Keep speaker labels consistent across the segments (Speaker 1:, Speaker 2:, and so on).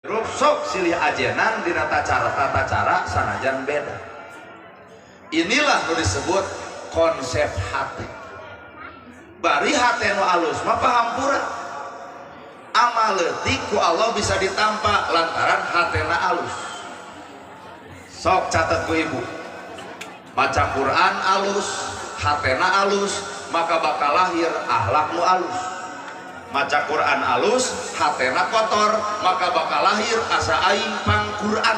Speaker 1: Sok silih ajenan dina tata cara sanajan beda. Inilah nu disebut konsep hati. Bari hate nu alus mah pahampura. Amal leutik ku Allah bisa ditampa lantaran hatena alus. Sok catat ku ibu. Baca Quran alus, hatena alus, maka bakal lahir akhlak nu alus. Maca Quran alus, hatena kotor, maka bakal lahir asa aing pang Quran.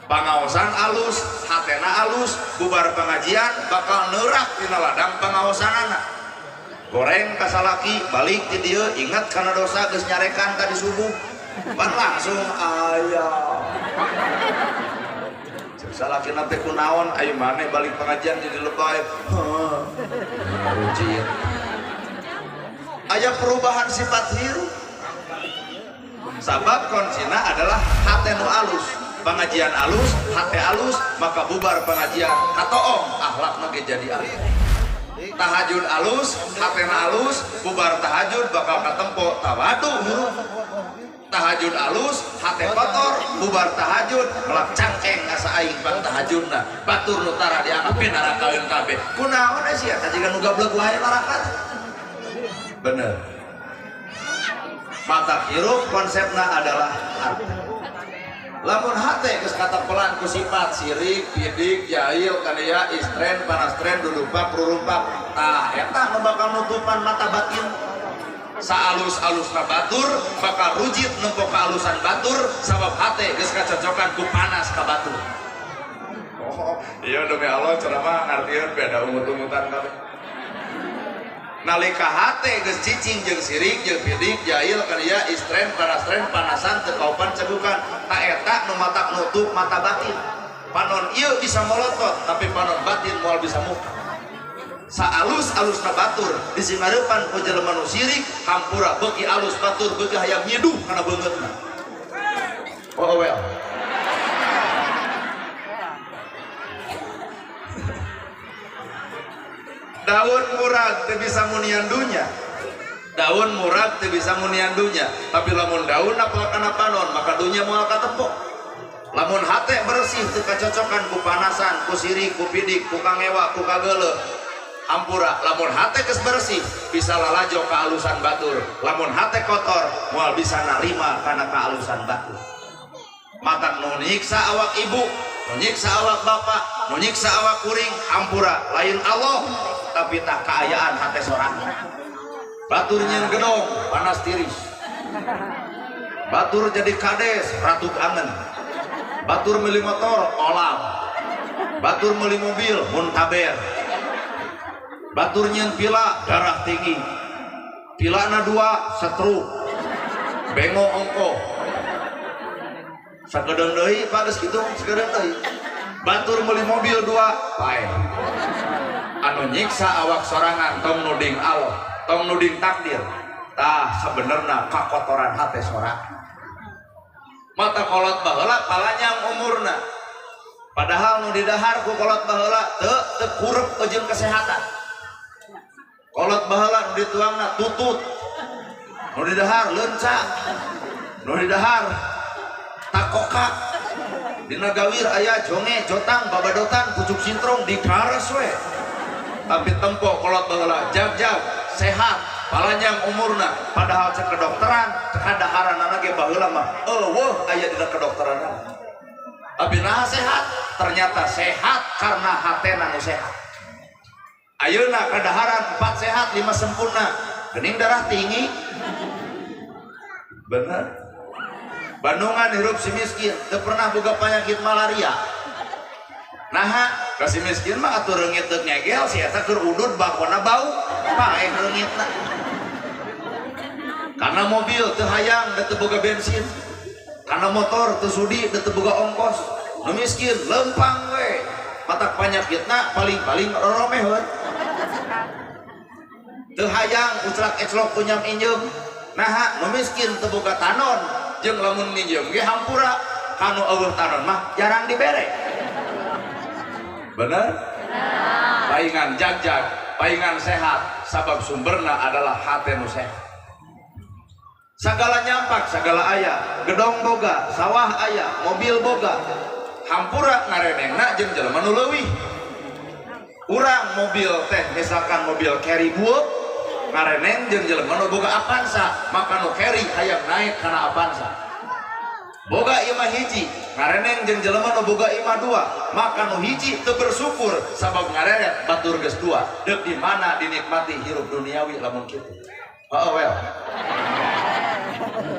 Speaker 1: Pangaosan alus, hatena alus, bubar pengajian bakal neurak dina ladang pangaosanana. Goreng ka salaki, balik ti dieu ingat kana dosa geus nyarekan tadi subuh. Pan langsung aya. Ceuk salaki teh kunaon ayo maneh balik pengajian jadi lebay. Heuh. Rujit. Aya perubahan sifat hirup. Sabab kuncina adalah hate nu alus. Pengajian alus, hate alus, maka bubar pengajian katoong akhlakna ge jadi alus. Tahajud alus, hatena alus, bubar tahajud bakal katempo tawadu hirup. Tahajud alus, hate kotor, bubar tahajud melak cangkeng asa aing bang tahajudna. Batur nu tara dianggap narakaeun kabeh. Kunaon sia teh jiga nu gablek wae neraka. Bener. Mata hirup konsepna adalah hati. Lamun hate geus katapelan ku sifat sirik, pidik, jahil, kania, istren, panastren, dudupak, rurumpak. Tah eta nu bakal nutupan mata batin. Saalus-alusna batur bakal rujit nempo kaalusan batur sabab hate geus kacocokan ku panas ka batur. Oh, iya demi Allah ceramah ngartieun beda umut-umutan kabeh. Nalika hate geus cicing jeung sirik jeung pidik jahil kania istren panastren panasan teu kaupan cegukan ta eta nu matak nutup mata batin. Panon ieu bisa molotot tapi panon batin moal bisa muka. Saalus-alusna batur di singareupan ku jelema nu sirik hampura beuki alus batur beuki hayang nyiduh kana beungeutna. Oh well. Daun murag teu bisa munian dunya. Daun murag teu bisa munian dunya. Tapi lamun daun apal kana panon maka dunya moal katepok. Lamun hate bersih teu kacocokan ku panasan, ku sirik, ku pidik, ku kangewa, ku kageuleuh. Hampura lamun hate geus bersih bisa lalajo kaalusan batur. Lamun hate kotor moal bisa narima kana kaalusan batur. Matak nu nyiksa awak ibu, nu nyiksa awak bapak, nu nyiksa awak kuring, hampura lain Allah tapi tak kaayaan hate sorangan. Batur nyeun gedong panas tiris. Batur jadi kades ratu angen. Batur meuli motor olam. Batur meuli mobil muntaber. Batur nyeun pila darah tinggi. Pilana dua stroke. Bengo ongko. Sakedeung deui Pak geus kitu sakedeung deui. Batur meuli mobil dua paeh. Anu nyiksa awak sorangan tong nuding Allah, tong nuding takdir. Tah sebenarna kakotoran hate sorangan. Mata kolot baheula palanyang umurna. Padahal nu didahar ku kolot baheula teu teu kurep jeung kesehatan. Kolot baheula nu dituangna tutut. Nu didahar leunca. Nu didahar takokak. Dina gawir aya jonge, jotang, babadotan, pucuk sintrong dikares we. Tapi tempo kolot baheula jag-jag sehat palanyang umurna padahal cek kedokteran cek kadaharanana ge baheula mah eueuh aya dina kedokteranana. Tapi nah sehat ternyata sehat karena hatena nu sehat. Ayeuna kadaharan 4 sehat 5 sempurna geuning darah tinggi. Bener. Bandungan hirup si miskin teu pernah boga penyakit malaria. Naha ka si miskin mah atuh reungit teu ngegel si eta keur udud bakona bau paeh reungitna. Karena mobil teu hayang da teu boga bensin. Karena motor teu sudi da teu boga ongkos. Nu miskin lempang we. Matak panyakitna paling-paling roromeh we. Teu hayang uclak eclok kunyam injeum. Naha nu miskin teu boga tanon jeung lamun minjem ge hampura kanu eueuh tanon mah jarang dibere. Bener? Paingan jag-jag, paingan sehat sabab sumberna adalah hate nu sehat. Sagala nyampak, sagala aya, gedong boga, sawah aya, mobil boga. Hampura ngarenengna jeung jelema nu leuwih. Urang mobil teh misalkan mobil carry bueuk, ngareneng jeung jelema nu boga Avanza, maka nu carry hayang naik kana Avanza. Boga imah hiji, ngareneng jeung jelema nu boga imah dua, maka nu hiji teu bersyukur sabab ngareret batur geus dua. Deuk di mana dinikmati hirup duniawi lamun kitu. Oh well.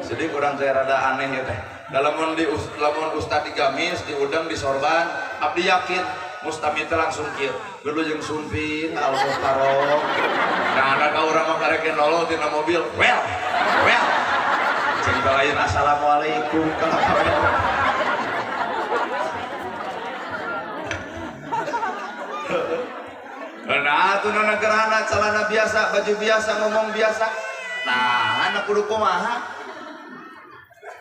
Speaker 1: Jadi kurang saya rada aneh ya teh. Lamun di lamun ustad digamis, diudang, disorban, abdi yakin mustami teh langsung kieu. Geuleuh jeung sumping al muhtarom. Nah, ada ka urang mah karek nolo tina mobil. Well, well. Cing lain assalamualaikum kalapa well. Nah, atuh gerhana celana biasa, baju biasa, ngomong biasa. Nah, anak kudu kumaha?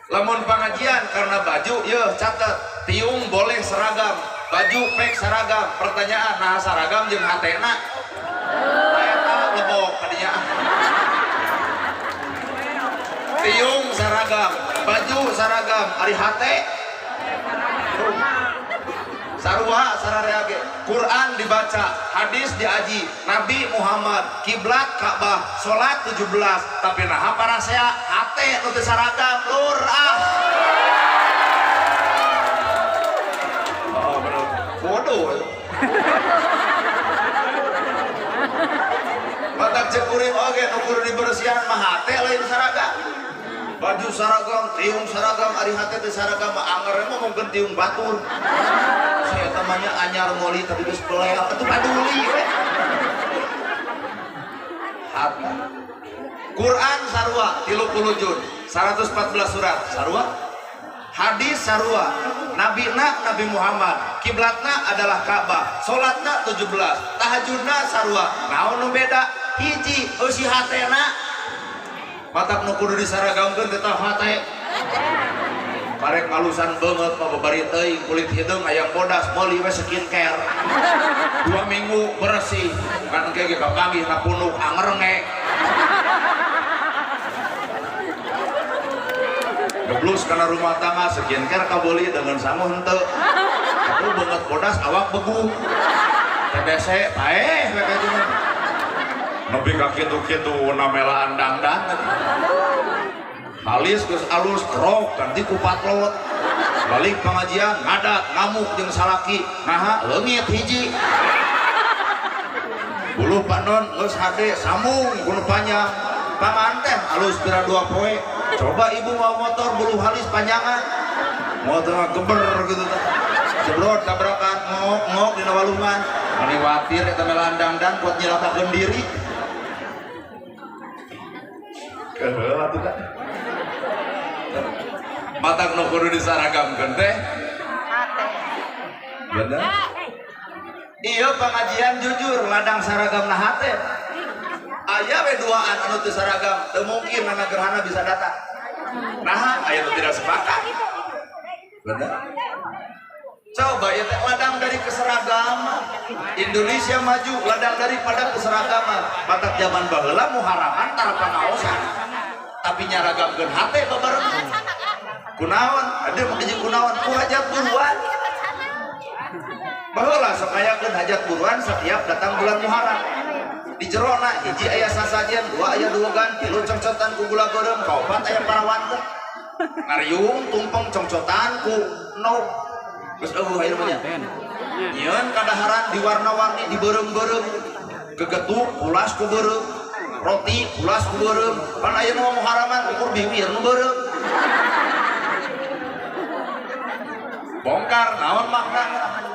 Speaker 1: Lamun pengajian karena baju, yeuh catet, tiung boleh seragam, baju pek seragam. Pertanyaan, nah seragam jeung hatena? Eta lebok kadinya. Tiung seragam, baju seragam, ari hate sarua sararea ge. Quran dibaca, hadis diaji, Nabi Muhammad, kiblat Ka'bah, salat 17, tapi naha parasea hate nu teu saragam lur ah. Oh bener. Bodoh. Batak cek kuring oge nu kudu dibersihan mah hate lain saragam. Baju saragam, tiung saragam, ari hate teu saragam mah anger mah mungkin tiung batur. Saya temannya anyar moli tapi geus belel, atuh paduli we. Hata. Quran sarua 30 juz, 114 surat sarua. Hadis sarua. Nabina Nabi Muhammad, kiblatna adalah Ka'bah, salatna 17, tahajudna sarua. Naon nu beda? Hiji eusi hatena. Matak nu kudu disaragamkeun tetap hate. Karek ngalusan banget mah babari teuing kulit hideung hayang bodas meuli we skincare. 2 minggu bersih, kan engke ge kapanggih na punuk angerenge. Geblus kana rumah tangga skincare kabeuli dengan sangu henteu. Atuh beungeut bodas awak beguh. TBC paeh we ka dieu. Nepi ka kitu-kitu namelaan dangdan. Halis geus alus krok ganti ku patlot. Balik pengajian ngadat ngamuk jeung salaki, naha leungit hiji. Buluh panon geus hade sambung ku nu panjang. Panganten alus pira 2 poe. Coba ibu mau motor buluh halis panjangan. Motor geber gitu teh. Jebrot tabrakan ngok-ngok dina walungan. Mani watir eta melaan dangdan kuat nyilakakeun diri. Keheul atuh teh. Matak nu kudu disaragamkeun teh hate. Bener? Iya pengajian jujur ladang saragamna hate. Aya we duaan anu teu saragam, teu mungkin nana gerhana bisa datang. Naha aya nu tidak sepakat. Bener? Coba ya teh ladang dari keseragaman. Indonesia maju ladang daripada keseragaman. Matak zaman baheula muharaman tara pangaosan. Tapi nyaragamkeun hate babarengan. Kunaon? Ada mah jeung kunaon? Ku hajat buruan. Baheula sok ngayakeun hajat buruan setiap datang bulan Muharram. Di jerona hiji aya sasajen, dua aya duogan, tilu congcotan ku gula beureum, kaopat aya parawanten. Ngariung tumpeng congcotan ku nog. Geus eueuh ayeuna mah nya. Nyieun kadaharan diwarna-warni dibeureum-beureum. Gegetuk pulas ku beureum, roti pulas ku beureum. Pan ayeuna mah Muharraman ukur biwir nu beureum. Bongkar naon maknana?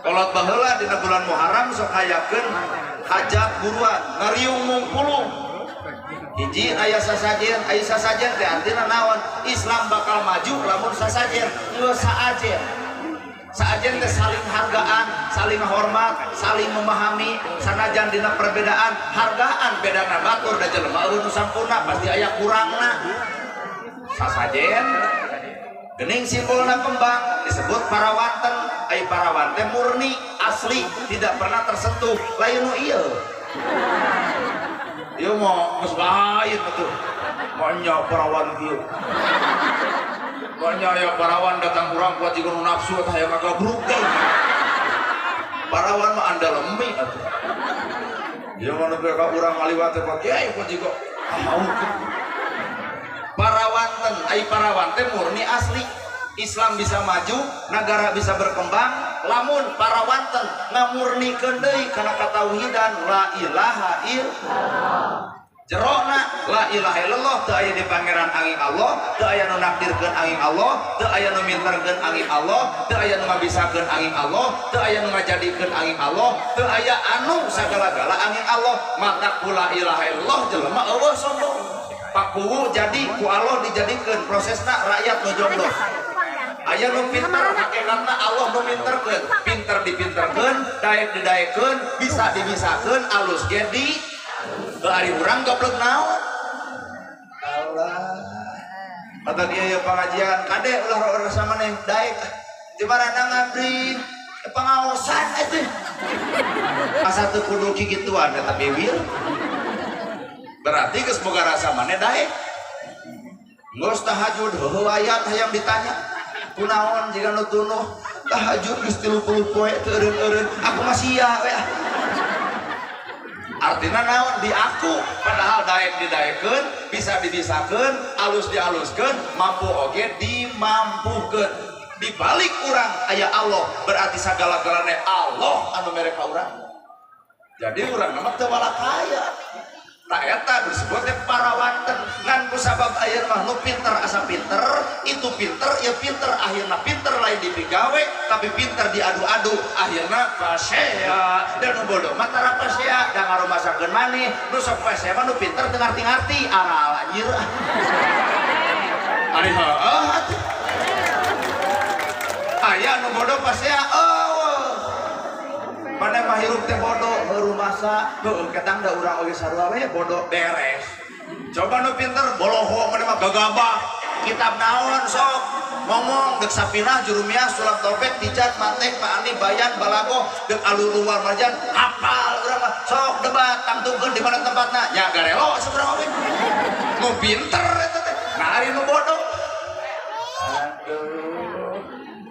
Speaker 1: Kolot baheula dina bulan Muharram sok hayakeun hajat buruan, ngariung mungpulung. Hiji aya sasajen, aya sasajen teh artina naon? Islam bakal maju lamun sasajen, geus saajen. Saajen teh saling hargaan, saling hormat, saling memahami, sanajan dina perbedaan, hargaan bedana batur da jelema eueuh nu sampurna pasti aya kurangna. Sasajen gening simbolna kembang disebut parawanten, ai parawan teh murni asli tidak pernah tersentuh, lain nu ieu. Ieu mah geus lain atuh. Banyak parawan kieu. Banyak ya parawan datang urang kuat jiga nu nafsu tah hayang ngagabruk teh. Parawan mah anda lemi atuh. Dia mah nepi ka urang ngaliwat teh Pak Kiai kuat jiga mau. Parawanten, ai parawan teh murni asli. Islam bisa maju, negara bisa berkembang, lamun parawanten ngamurnikeun deui kana katauhidan la ilaha illallah. Jerona la ilaha illallah teu aya di pangeran angin Allah, teu aya nu nakdirkeun angin Allah, teu aya nu minterkeun angin Allah, teu aya nu ngabisakeun angin Allah, teu aya nu ngajadikeun angin Allah, teu aya anu sagala-gala angin Allah. Mata ku la ilaha illallah jelema eueuh sombong. Pakuwu jadi ku Allah dijadikeun prosesna rakyat nu jomblo. Aya nu pinter hakikatna Allah nu minterkeun, pinter dipinterkeun, daek didaekeun, bisa dibisakeun, alus ge di ari urang goblok naon. Allah. Kata kieu ya pengajian, kade ulah rasa maneh daek. Di marana ngabri pengaosan atuh. Asa teu kudu kikituan eta biwir. Berarti geus boga rasa maneh daek. Geus tahajud heuheu ayat hayang ditanya. Kunaon jiga nu tunuh tahajud geus 30 poe teu eureun-eureun aku masih ya we. Artinya naon di aku padahal daek didaekeun bisa dibisakeun alus dialuskeun mampu oge dimampukeun. Di balik urang aya Allah berarti sagala-galane Allah anu mere ka urang. Jadi urang mah teu walakaya. Tak eta disebut teh parawanten ngan ku sabab ayeuna mah nu pinter asa pinter itu pinter ya pinter akhirna pinter lain dipigawe tapi pinter diadu-adu akhirna pasea dan nu bodoh mah tara pasea da ngarumasakeun maneh nu sok pasea mah nu pinter teu ngarti-ngarti aral anjir ari heueuh atuh aya nu bodoh pasea eueuh mana mah hirup teh bodoh rumasa heueuh ketang da urang oge sarua we bodoh beres. Coba nu pinter boloho mana mah gagabah kitab naon sok ngomong dek sapinah jurumiah sulap topet tijat mantek maani bayan balago dek alur luar marjan hafal urang mah sok debat tangtungkeun di mana tempatna nya garelo saurang oge nu pinter eta teh nah ari nu bodoh aduh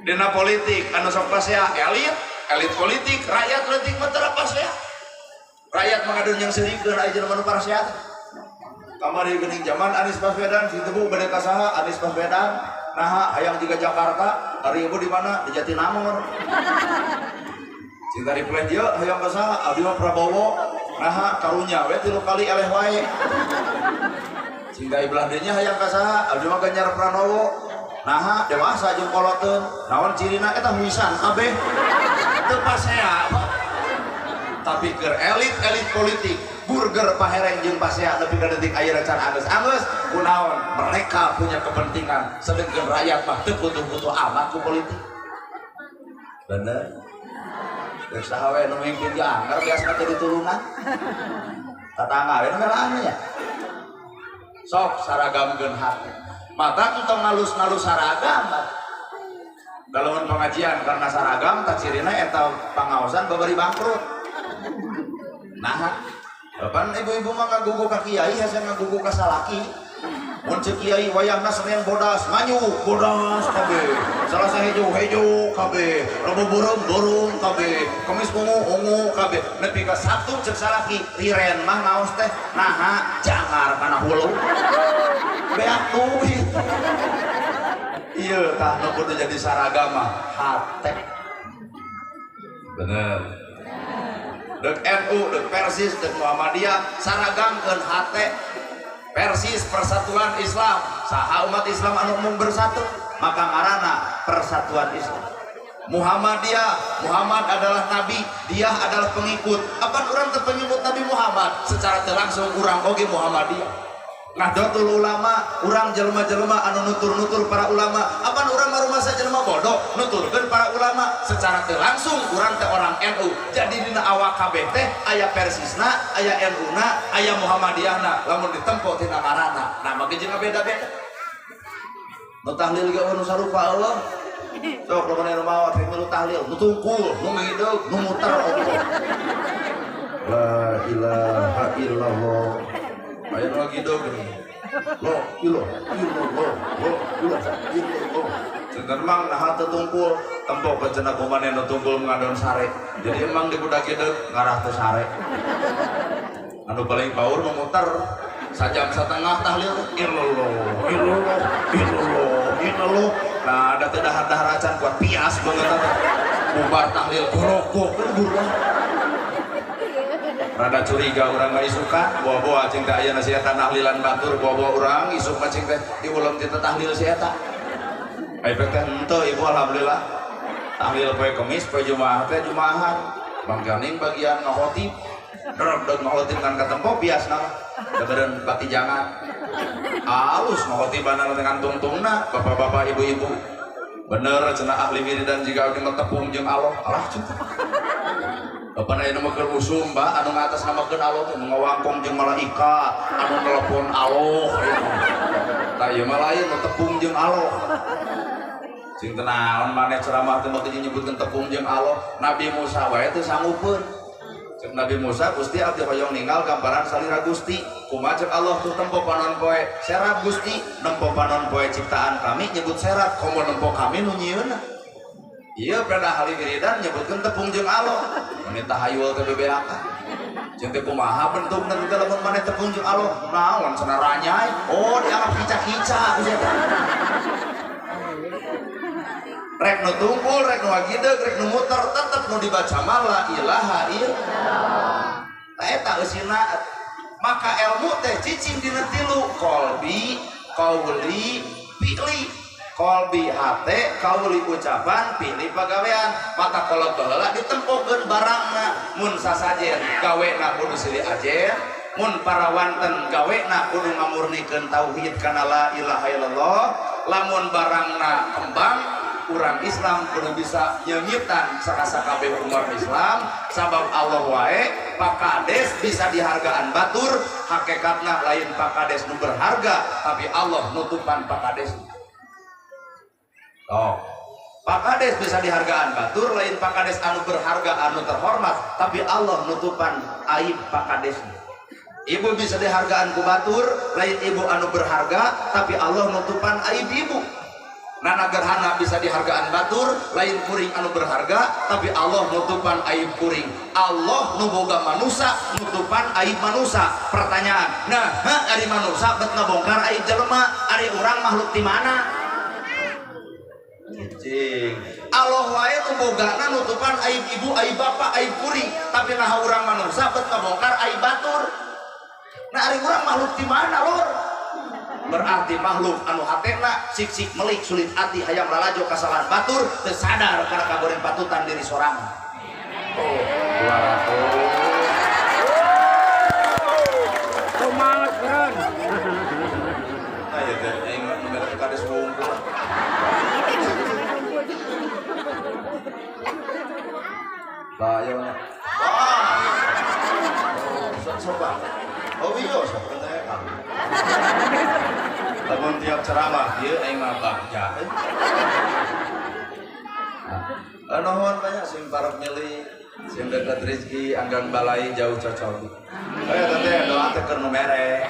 Speaker 1: dina politik anu sok pasea elit elit politik rakyat politik mah teu pasea rakyat mengadun yang serikeun aya jelema nu pasea kamari geuning zaman Anies Baswedan situ bu bade ka saha Anies Baswedan naha hayang jiga Jakarta ari ibu di mana di Jatinangor cinta di plan ieu hayang ka saha abdi mah Prabowo naha karunya we 3 kali eleh wae cinta ibelah deui nya hayang ka saha abdi mah Ganjar Pranowo naha dewasa jeung koloteun naon cirina eta huisan kabeh teu pasea tapi keur elit-elit politik burger pahereng jeung pasea nepi ka detik ayeuna can anggeus-anggeus kunaon mereka punya kepentingan sedengkeun rakyat mah teu butuh-butuh amat ku politik bener geus saha we nu mimpin ge anggar biasa teh diturunan tatangga we nu melaan nya sok saragamkeun hate mata entong nalus-nalus saragam dalam pengajian karena saragam tak cirina eta pangaosan babari bangkrut nah pan ibu-ibu mah ngagugu ka kiai hese ngagugu ka salaki mun ceuk kiai wayahna Senin bodas manyu bodas kabeh Selasa hejo hejo kabeh Rebo beureum beureum kabeh Kamis ungu ungu kabeh nepi ka Sabtu ceuk salaki riren mah naos teh naha jangar kana hulu beak duit iya tah nu kudu jadi saragam mah hate bener dek NU dek Persis dek Muhammadiyah saragamkeun hate Persis Persatuan Islam saha umat Islam anu umum bersatu maka ngaranna Persatuan Islam. Muhammadiyah Muhammad adalah nabi dia adalah pengikut apan urang teu penyebut Nabi Muhammad secara teu langsung urang oge Muhammadiyah. Nahdlatul Ulama urang jelema-jelema anu nutur-nutur para ulama apan urang mah rumasa jelema bodoh nuturkeun para ulama secara teu langsung urang teh orang NU jadi dina awak kabeh teh aya Persisna aya NU-na aya Muhammadiyahna lamun ditempo tina ngaranna nah mah jeung beda-beda nu tahlil ge nu sarupa eueuh sok lamun anu maot rek milu tahlil nu tungkul nu ngideug nu muter la ilaha illallah. Ayo lagi dong ini. Lo, ilo, ilo, lo, lo, ilo, ilo, lo. Cenah emang nah teu tungkul, tempo ke cenah kumaha nu tungkul ngadon sare. Jadi emang di budak gede ngarah teu sare. Anu paling paur memutar sajam setengah tahlil illallah, illallah, illallah, illallah. Nah, ada teu dahar-dahar acan kuat pias banget teh. Bubar tahlil gorokok kan buruan. Rada curiga urang mah isukan, bawa-bawa cing teh aya si eta tahlilan batur, bawa-bawa urang isuk mah cing teh diulem ti tahlil si eta. Ai teh henteu ibu alhamdulillah. Tahlil poe Kemis, poe Jumaah teh Jumaahan. Bang Ganing bagian ngahotib. Dreg ngahotib kan katempo biasna. Deukeun bati jangan. Alus ngahotibana dengan tungtungna bapak-bapak ibu-ibu. Bener cenah ahli wiridan jiga abdi mah tepung jeung Allah. Alah cenah. Bapak aya nu keur usum, Mbak, anu ngatasnamakeun Allah teh nu ngawangkong jeung malaikat, anu nelpon Allah. Tah ieu mah lain nu tepung jeung Allah. Cing teh naon maneh ceramah teh mah nyebutkeun tepung jeung Allah. Nabi Musa wae teu sanggupeun. Cek Nabi Musa, Gusti abdi hoyong ninggal gambaran salira Gusti. Kumaha cek Allah tuh tempo panon poe serap Gusti, nempo panon poe ciptaan kami nyebut serap, komo nempo kami nu nyieunna. Iya pernah ahli wiridan nyebutkeun tepung jeung Allah. Meni tahayul teh bebeakan. Jeung teh kumaha bentukna teh lamun maneh tepung jeung Allah? Naon cenah ranyai? Oh, dianggap kica-kica ku sia teh. Rek nu tungkul, rek nu ngagideg, rek nu muter, tetep nu dibaca mah la ilaha illallah. Tah eta eusina. Maka ilmu teh cicing dina tilu, qalbi, qauli, fi'li. Kolbi hate, kauli ucapan, pilih pagawean. Mata kolot baheula ditempokeun barangna. Mun sasajen gawena kudu silih ajen, mun parawanten gawena kudu ngamurnikeun tauhid kana la ilaha illallah. Lamun barangna kembang, urang Islam kudu bisa nyengitan sakasakabeh umat Islam. Sabab Allah wae Pakades bisa dihargaan batur, hakikatna lain Pakades nu berharga, tapi Allah nutupan Pakades. Oh, Pakades bisa dihargaan batur, lain Pakades anu berharga anu terhormat, tapi Allah nutupan aib Pakades. Ibu bisa dihargaan ku batur, lain ibu anu berharga, tapi Allah nutupan aib ibu. Nana gerhana bisa dihargaan batur, lain kuring anu berharga, tapi Allah nutupan aib kuring. Allah nu boga manusa nutupan aib manusa. Pertanyaan, nah, ari manusa bet ngabongkar aib jelema, ari urang makhluk ti mana? Cing. Allah wae nu bogana nutupan aib ibu, aib bapak, aib kuring, tapi nah urang manusa bet ngabongkar aib batur. Nah ari urang makhluk ti mana lur? Berarti makhluk anu hatena sik-sik melik sulit ati hayang lalajo kasalahan batur teu sadar kana kagoreng patutan diri sorangan. Oh, 200.
Speaker 2: Semangat keren.
Speaker 1: Nah ya teh aing mah nu mere kades wungkul. Bahaya. Wah. Oh, soba. Oh iya, sok teh. Lamun tiap ceramah ieu aing mah bagja. Nuhun banyak sing parep milih, sing deket rezeki anggang balai jauh cocok. Aya teh doa teh keur nu mere.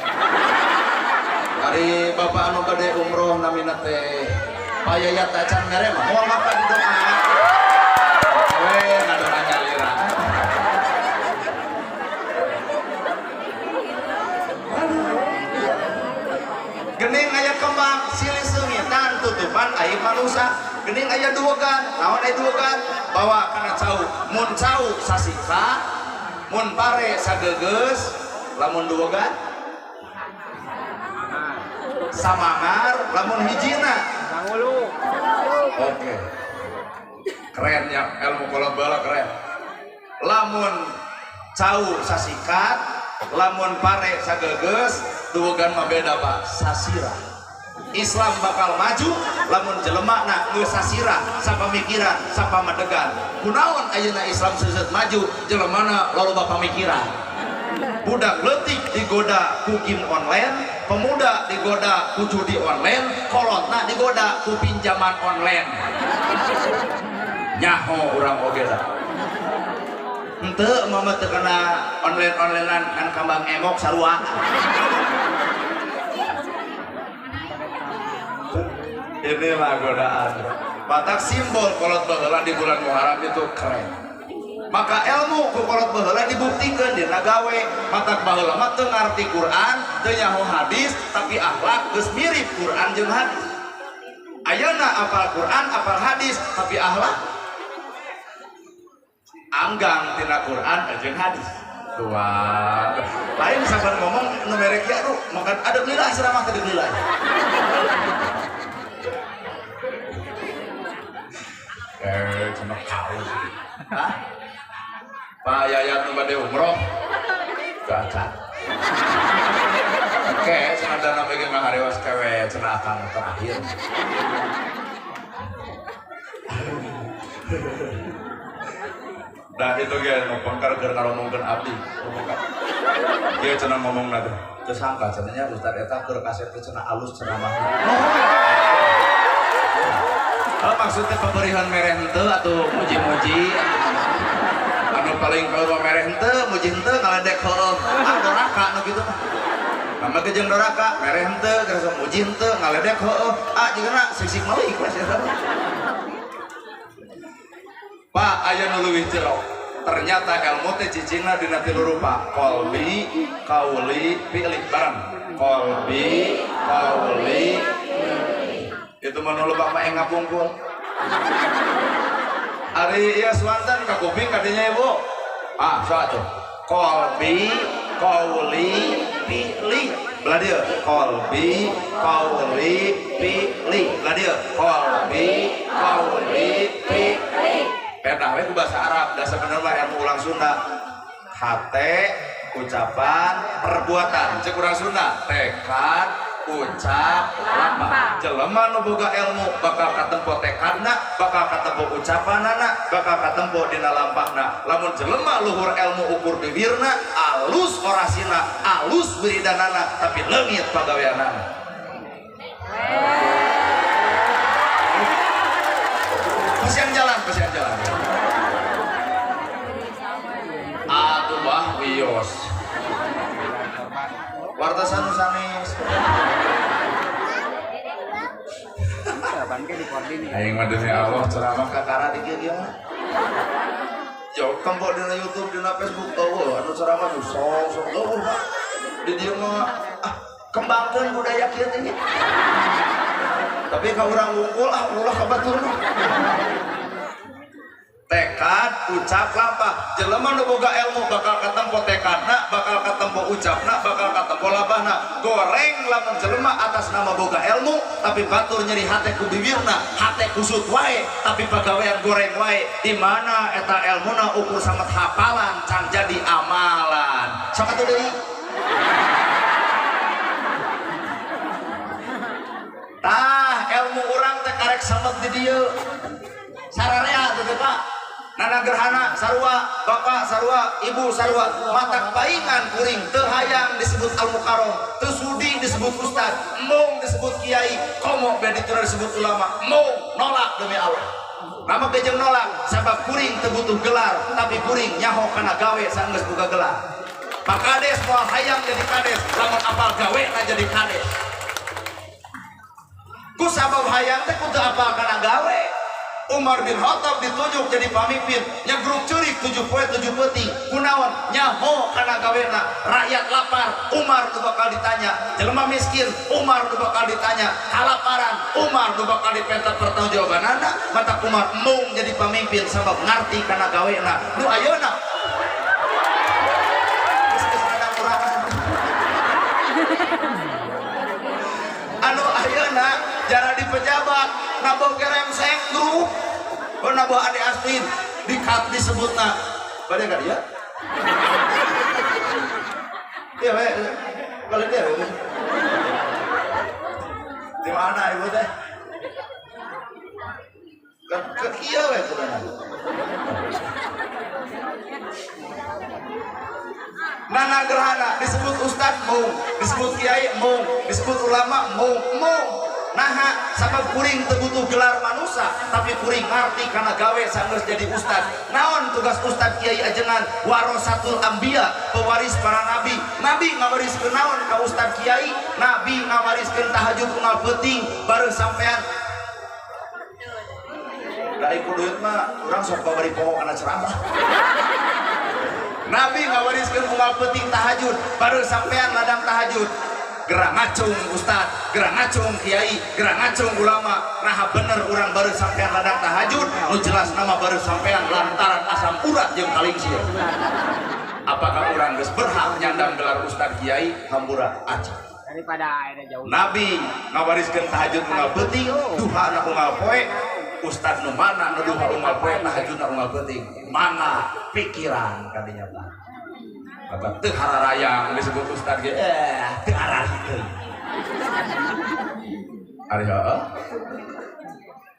Speaker 1: Ari bapak anu bade umroh namina teh payayat acan mere mah moal maka di doa. We ngadoa nyalira. Gening aya kembang silih seungitan tutupan aib manusa. Gening aya duogan, naon aya duogan? Bawa kana cau. Mun cau sasika, mun pare sagegeus, lamun duogan samangar, lamun hijina
Speaker 2: Sangulu.
Speaker 1: Oke. Keren ya ilmu kolot bala keren. Lamun cau sasikat, lamun pare sagegeus, duogan mah beda Pak, sasira. Islam bakal maju lamun jelema na geus sasira, sapamikiran, sapamadegan. Kunaon ayeuna Islam seuseut maju, jelemana loba pamikiran. Budak leutik digoda ku game online, pemuda digoda ku judi online, kolotna digoda ku pinjaman online. Nyaho urang oge da. Henteu mama teu kana online-onlinean kan kambang emok sarua. Inilah godaan. Batak simbol kolot baheula di bulan Muharram itu keren. Maka ilmu ku kolot baheula dibuktikan dina gawe. Matak baheula mah teu ngarti Quran, teu nyaho hadis, tapi akhlak geus mirip Quran jeung hadis. Ayeuna apal Quran, apal hadis, tapi akhlak anggang tina Quran jeung hadis. Tuan, lain sabar ngomong nu merek ya aduh, makan ada lillah ceramah teh lillah. Cenah kau. Hah? Pak Yayat nu bade umroh. Gacat. Oke, cenah dana bege ngaharewas kewe cenah akang terakhir. Nah itu ge nu pengker keur ngaromongkeun abdi. Ieu cenah ngomongna teh. Teu sangka cenah nya ustad eta keur kasep teh cenah alus ceramahna. Kalau maksudnya pemberian mereh henteu atau muji-muji anu paling kalau mereh henteu muji henteu ngaledek heueuh ah doraka nu kitu mah. Mama ge jeung doraka mereh henteu geus muji henteu ngaledek heueuh ah jigana sisik meuli ikhlas eta. Pak aya nu leuwih jero. Ternyata ilmu teh cicingna dina tilu rupa, qalbi, qauli, fi'li bareng. Qalbi, qauli, itu mah nu lebak mah ngapungkul. Ari ieu suanten ka kuping kadinya ibu. Ah, so atuh. Qalbi, qauli, fi'li. Belah dieu. Qalbi, qauli, fi'li. Belah dieu. Qalbi, qauli, fi'li. Pedah we ku bahasa Arab, da sabenerna mah ilmu ulang Sunda. Hate, ucapan, perbuatan. Cek urang Sunda, tekad, ucap, lampah. Jelema nu boga ilmu bakal katempo tekadna, bakal katempo ucapanana, bakal katempo dina lampahna. Lamun jelema luhur ilmu ukur bibirna, alus orasina, alus wiridanana, tapi leungit pagaweanana. Pasian jalan, pasian jalan. Atuh bah wios. Wartasan sanes. Aing mah demi Allah ceramah kakara di kieu kieu mah. Jauh tempo dina YouTube, dina Facebook eueuh anu ceramah nu sok-sok eueuh Pak. Di dieu mah ah kembangkeun budaya kieu teh nya. Tapi ka urang wungkul ah ulah ka batur mah. Tekad, ucap, lampah. Jelema nu boga ilmu bakal katempo tekadna, bakal katempo ucapna, bakal katempo lampahna. Goreng lamun jelema atas nama boga ilmu, tapi batur nyeri hate ku bibirna, hate kusut wae, tapi pagawean goreng wae. Di mana eta elmuna ukur samet hapalan can jadi amalan. Sok atuh deui. Tah, ilmu urang teh karek samet di dieu. Sararea teh Pak. Nana gerhana sarua, bapak sarua, ibu sarua, matak paingan kuring teu hayang disebut al-mukarrom, teu sudi disebut ustad, embung disebut kiai, komo be ditura disebut ulama, embung nolak demi Allah. Nama ge jeung nolak sabab kuring teu butuh gelar, tapi kuring nyaho kana gawe saenggeus boga gelar. Pak Kades moal hayang jadi kades, lamun apal gawe na jadi kades. Ku sabab hayang teh kudu apal kana gawe. Umar bin Khattab ditunjuk jadi pamimpin, nyegruk ceurik 7 poe 7 peuting, kunaon nyaho kana gawena, rakyat lapar, Umar nu bakal ditanya, jelema miskin, Umar nu bakal ditanya, kalaparan, Umar nu bakal dipenta pertanggungjawabanana, matak Umar embung jadi pamimpin sabab ngarti kana gawena. Nu ayeuna geus geus rada kurang. Anu ayeuna jara di pejabat nabo geremseng grup, oh nabo ade Astin dikat disebutna, pada ka dia? Iya we, kalau dia we. Di mana ibu teh? Ke kieu we kudana. Nana gerhana disebut ustad mung, disebut kiai mung, disebut ulama mung, mung. Naha sabab kuring teu butuh gelar manusa, tapi kuring ngarti kana gawe sanggeus jadi ustad. Naon tugas ustad kiai ajengan? Warasatul anbiya, pewaris para nabi. Nabi ngawariskeun naon ka ustad kiai? Nabi ngawariskeun tahajud unggal peuting bareng sampean Da ai ku duit mah urang sok babari poho kana ceramah. Nabi ngawariskeun unggal peuting tahajud, baru sampean ladang tahajud. Gerang ngacung ustad, gerang ngacung kiai, gerang ngacung ulama. Nah bener urang baru sampean ladang tahajud, nu jelas nama baru sampean lantaran asam urat jeung kalingsir. Apakah urang geus berhak nyandang gelar ustad kiai? Hampura acan.
Speaker 2: Daripada airnya jauh.
Speaker 1: Nabi ngawariskeun tahajud unggal peuting, duha na unggal poe. Ustad nu mana nu duha unggal poe, tahajudna unggal peuting. Mana pikiran kadinya tah. Bapak teu hararayang disebut ustad ge teu ararikeun. Ari heueuh.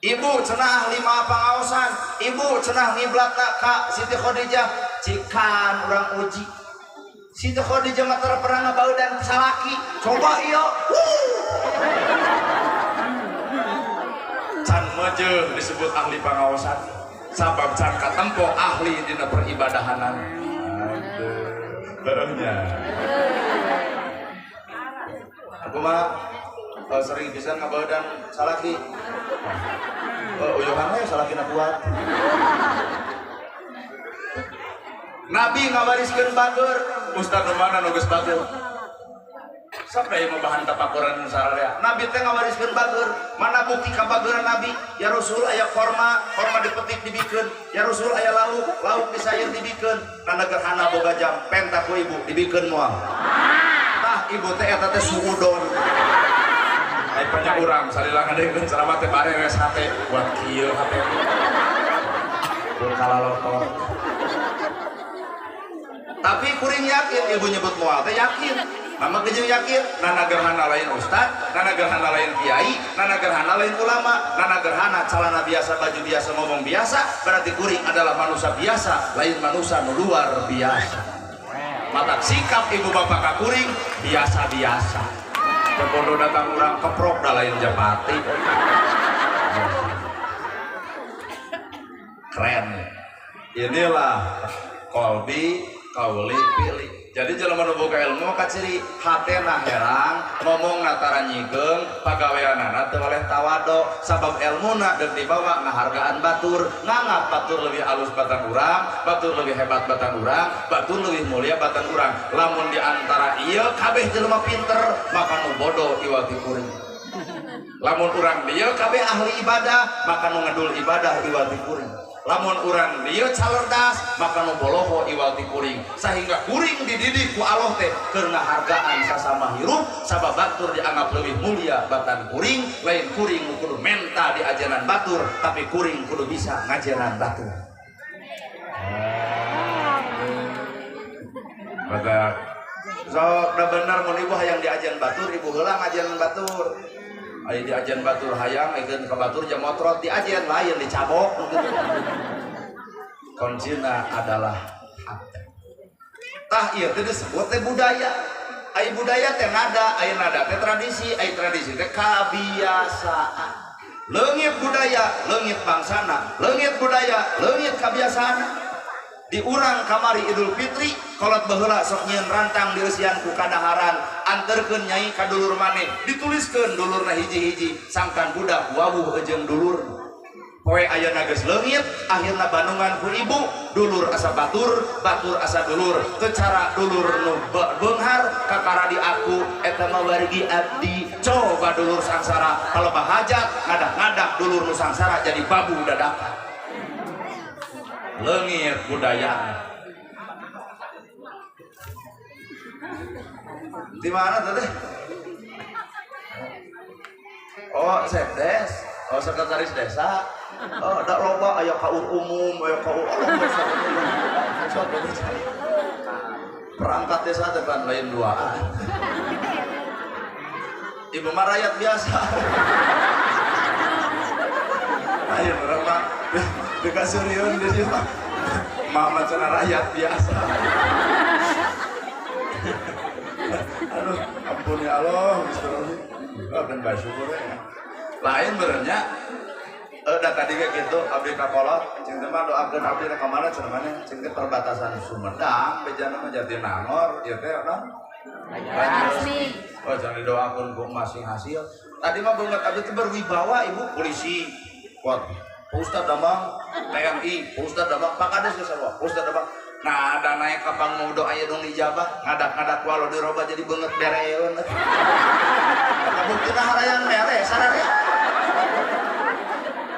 Speaker 1: Ibu cenah lima pangaosan, ibu cenah ngiblatna ka Siti Khadijah, cikan urang uji. Siti Khadijah mah teu pernah ngabaudan salaki, coba ieu. Can meujeuh disebut ahli pangaosan, sabab can katempo ahli dina peribadahanan. Aduh. Aku mah sering bisa ngabaudan salaki. Uyuhan we salakina kuat. Nabi ngawariskeun bager, ustad nu mana nu geus bager? Sok da ieu mah bahan tapakuran sararea. Nabi teh ngawariskeun bager, mana bukti kabageran Nabi? Ya Rasul aya korma, korma dipetik dibikeun. Ya Rasul aya lauk, lauk disayur dibikeun. Nana gerhana boga jam, penta ku ibu dibikeun moal. Tah ibu teh eta teh suudon. Ai banyak urang salila ngadengeun ceramah teh bareres hate buat kieu hate. Pun kalalotor. Tapi kuring yakin ibu nyebut moal teh yakin. Mama kejeng yakin, nana gerhana lain ustad, nana gerhana lain kiai, nana gerhana lain ulama, nana gerhana calana biasa, baju biasa, ngomong biasa, berarti kuring adalah manusia biasa, lain manusia nu luar biasa. Matak sikap ibu bapak ka kuring biasa-biasa. Kebodo datang urang keprok da lain japati. Keren. Inilah kolbi kauli pilih. Jadi jelema nu boga ilmu kaciri hatena herang, ngomongna tara nyigeng, pagaweanana teu waleh tawado, sabab elmuna deuk dibawa ngahargaan batur, nganggap batur leuwih alus batan urang, batur leuwih hebat batan urang, batur leuwih mulia batan urang. Lamun di antara ieu kabeh jelema pinter, maka nu bodoh iwal ti kuring. Lamun urang dieu kabeh ahli ibadah, maka nu ngedul ibadah iwal ti kuring. Lamun urang dieu calerdas maka nu boloho iwal ti kuring, sehingga kuring dididik ku Allah teh keur ngahargaan sasama hirup, sabab batur dianggap leuwih mulia batan kuring, lain kuring nu kudu menta diajaran batur, tapi kuring kudu bisa ngajaran batur. Maka sok da bener mun ibu hayang diajaran batur, ibu heula ngajaran batur. Aya diajian batur hayang, ayeuna ka batur jam motrot diajian lain dicabok gitu. Kuncina adalah hati. Tah ieu teh disebut teh budaya. Aya budaya teh nada, aya nada teh tradisi, aya tradisi teh kabiasaan. Leungit budaya, leungit bangsana, leungit budaya, leungit kabiasaana. Di urang kamari Idul Fitri kolot baheula sok nyieun rantang dieusian ku kadaharan, anterkeun nyai ka dulur maneh, dituliskeun dulurna hiji-hiji, sangkan budak wawuh jeung dulur. Poe ayeuna geus leungit, akhirna bandungan ku ibu, dulur asa batur, batur asa dulur. Teu cara dulur nu beunghar kakara di aku eta mah wargi abdi. Coba dulur sangsara, kalau bahajat ngadak-ngadak dulur nu sangsara jadi babu dadakan. Leungit budaya. Di mana teh? Oh, sekdes, oh sekretaris desa. Oh, dak loba aya kaur umum, aya kaur Allah. Perangkat desa teh kan lain duaan. Ibu mah rakyat biasa. Ayo berapa? Dekat Surion di sini mah. Mama cenah rakyat biasa. Aduh, ampun ya Allah, oh, dan bersyukur ya. Lain benernya, udah tadi kayak gitu, abdi kakolot, cing teh mah doakeun abdi ka mana cenah mana, cing teh perbatasan Sumedang, bejana mah Jatinangor, ieu teh naon? Banyuresmi. Oh, jangan didoakeun ku masing hasil. Tadi mah banget abdi teh berwibawa ibu polisi. Kuat. Pak Ustad damang TNI, Pak Ustad damang Pak Kades geus sarua, Pak Ustad damang. Nah, ada naik ka panggung doa aya dong dijabah, ngadak-ngadak walau dirobah jadi beungeut bereun. Kabuktina harayang mere sararea.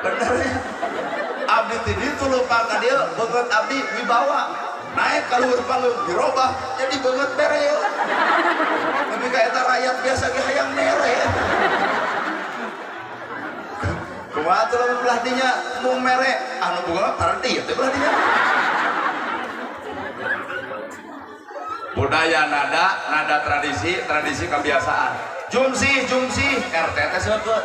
Speaker 1: Bener ya. Abdi ti ditu lupa ka dieu beungeut abdi wibawa. Naik ka luhur panggung dirobah jadi beungeut bereun. Tapi ka eta rakyat biasa ge hayang mere. Kumaha tuh lamun belah dinya mung mere anu boga pardi teh belah dinya. Budaya nada, nada tradisi, tradisi kebiasaan. Jumsih, jumsih, RT teh seukeut.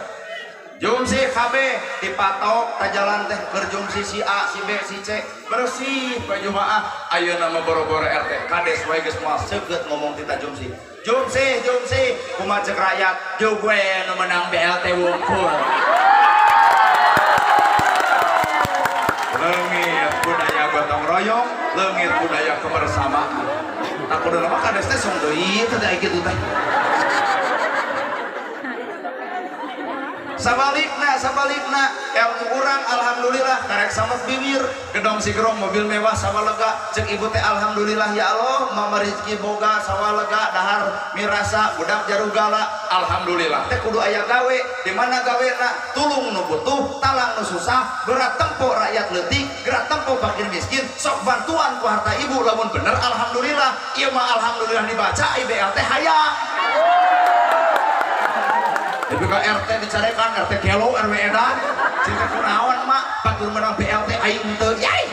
Speaker 1: Jumsih KB dipatok ta jalan teh keur jumsih si A, si B, si C bersih bae jumaah. Ayeuna mah boro-boro RT, kades wae geus moal seukeut ngomong tita jumsih. Jumsih, jumsih, kumaha ceuk rakyat, jeung we nu menang BLT wungkul. Leungit budaya gotong royong, leungit budaya kebersamaan. Tak kudu nama kades teh song deui teh da kitu teh. Sabalikna, sabalikna, ilmu urang alhamdulillah karek samet bibir, gedong sigerong mobil mewah sawalega, cek ibu teh alhamdulillah ya Allah, mama rezeki boga sawalega, dahar mirasa budak jarugala, alhamdulillah teh kudu aya gawe, di mana gawena tulung nu butuh, talang nu susah, berat tempo rakyat leutik, gerak tempo fakir miskin, sok bantuan ku harta ibu lamun bener alhamdulillah, ieu mah alhamdulillah dibaca IBLT hayang. Tapi ka RT dicarekan, RT gelo, RW edan, cinta kunaon mak, batur menang BLT aing teu, yai.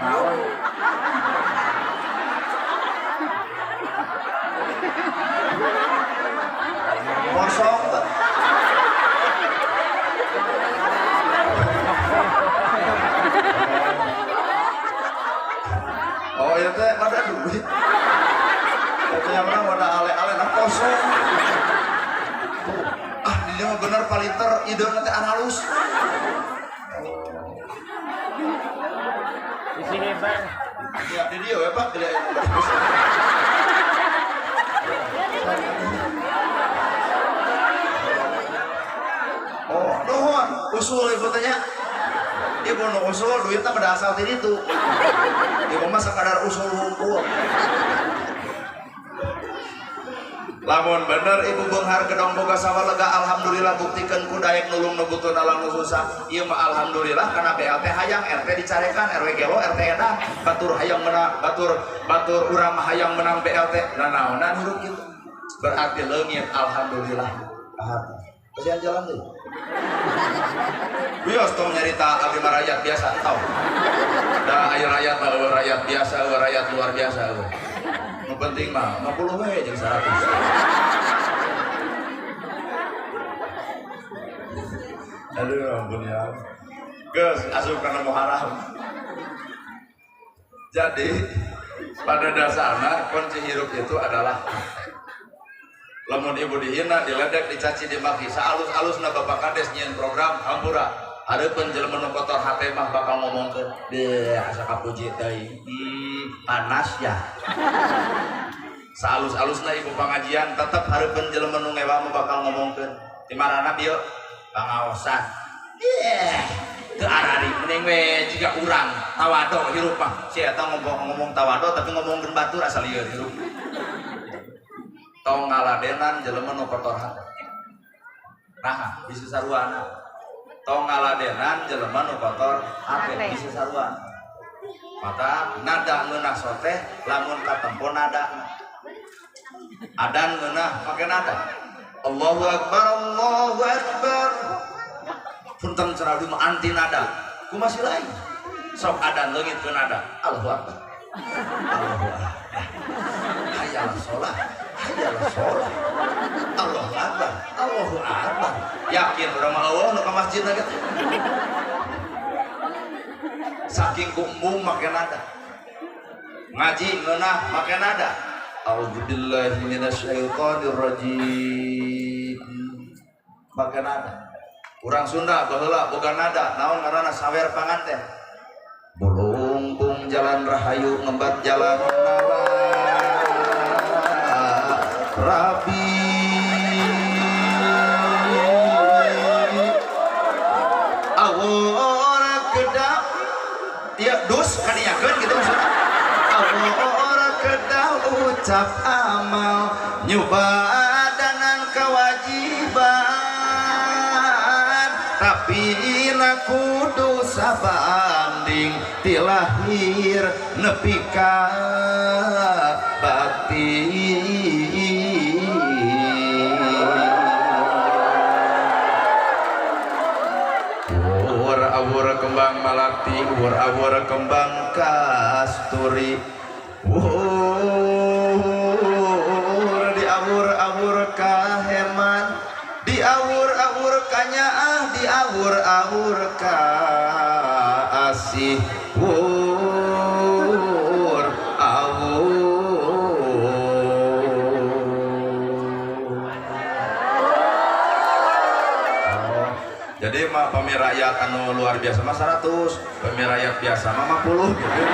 Speaker 1: Naon? Kosong teh. Oh iya teh pada duit. Yang mana wadah ale-ale nah kosong. Tuh, ah dia mah bener palinter ide nanti halus.
Speaker 2: Di sini Pak.
Speaker 1: Ya di dia ya Pak, tidak. Oh, nuhun, usul ibu tanya. Ibu nu usul duitnya pada asal ti ditu. Ibu mah sakadar usul hungkul. Lamun bener ibu beunghar gedong boga sawalega alhamdulillah buktikan ku daek nulung nu butuh nalang nu susah. Ieu mah alhamdulillah kana BLT hayang RT dicarekan RW gelo RT edan batur hayang menang batur batur urang mah hayang menang BLT nanaonan hirup kitu. Berarti leungit alhamdulillah. Kahar. Kasihan jalan deui. Wios tong nyarita abdi mah rakyat biasa entau. Da aya rakyat mah eueuh rakyat biasa eueuh rakyat luar biasa eueuh. Nu penting mah 50 we jeung 100. Aduh ampun ya. Geus asup kana muharam. Jadi pada dasarnya kunci hirup itu adalah lamun ibu dihina, diledek, dicaci, dimaki, saalus-alusna bapak kades nyieun program hampura. Hareupeun jelema nu kotor hate mah bakal ngomongkeun, "Deuh, asa kapuji teuing. Panas ya." Saalus-alusna ibu pengajian tetep hareupeun jelema nu ngewa mah bakal ngomongkeun, "Di marana bieu? Pangaosan." Deuh, teu arari mending we jiga urang tawado hirup mah. Si eta ngomong tawado tapi ngomongkeun batur asa lieur hirup. Tong ngaladenan jelema nu kotor hate. Nah, bisa saruana. Tong ngaladenan jelema nu kotor hate bisa saruana. Mata nada ngeunah soteh lamun katempo nada. Adan ngeunah make nada. Allahu akbar, Allahu akbar. Punten cenah abdi mah anti nada. Kumaha sih lain? Sok adan leungit ke nada. Allahu akbar. Allahu akbar. Hayya sholat. Hayya sholat. Allahu akbar. Allahu akbar. Yakin urang mah eueuh nu ka masjid na gitu. Saking ku embung make nada. Ngaji ngeunah make nada. A'udzubillahi minasyaitonir rajim. Make nada. Urang Sunda baheula boga nada, naon ngaranna sawer panganten. Bulungkung jalan rahayu ngembat jalan nala. Rabi. Dus kadinyakeun gitu maksudna. Awor kedah ucap amal nyubadanan kewajiban tapi na kudu sabanding ti lahir nepi ka bakti. Awur kembang malati, awur kembang kasturi, wur di awur-awur kaheman, di awur-awur kanyaah, di awur-awur kaasih, wur awur. Jadi mah pami rakyat anu luar biasa mah 100, pami rakyat biasa mah 50 gitu.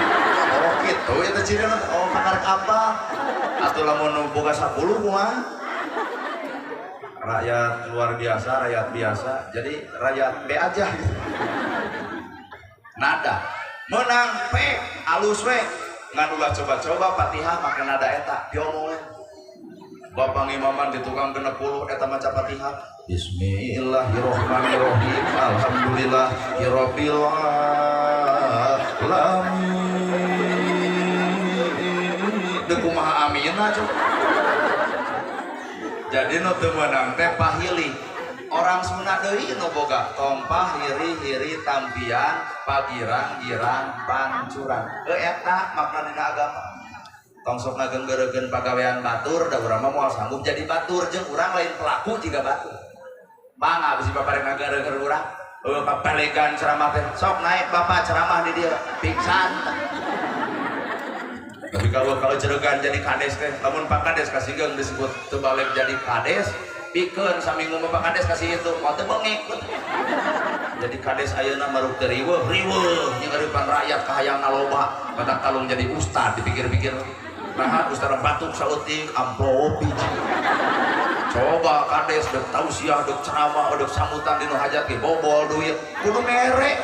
Speaker 1: Oh gitu itu ciri oh kakarek apa? Atau lamun boga 10 kumaha? Rakyat luar biasa, rakyat biasa. Jadi rakyat B aja gitu. Nada menang P alus we ngan ulah coba-coba Fatihah make nada eta diomongan. Bapak ngimaman di tukang 60 eta maca Fatihah. Bismillahirrohmanirrohim. Alhamdulillahirabbil alamin. Deuk kumaha aminna coba. Jadi nu teu meunang teh pahili. Orang Sunda deui nu boga tompah hiri-hiri tampian pagirang girang pancuran. Eta makna dina agama. Tong sok ngagenggereukeun pagawean batur da urang mah moal sanggup jadi batur jeung urang lain pelaku jiga batur. Mangga bisi bapak rek ngagereukeun urang. Heuh papalegan ceramah teh sok naik bapak ceramah di dieu pingsan. Tapi kalau ceregan jadi kades teh lamun Pak Kades kasih disebut teu balik jadi kades pikeun saminggu mah Pak Kades kasih itu moal teu bengek. Jadi kades ayeuna maruk teu riweuh riweuh nyeurepan rakyat kahayang loba batak talung jadi ustad dipikir-pikir. Nah, ustad batuk saeutik amplop hiji. Coba kades dek tausiah dek ceramah dek sambutan dinu hajat ge bobol duit kudu mere.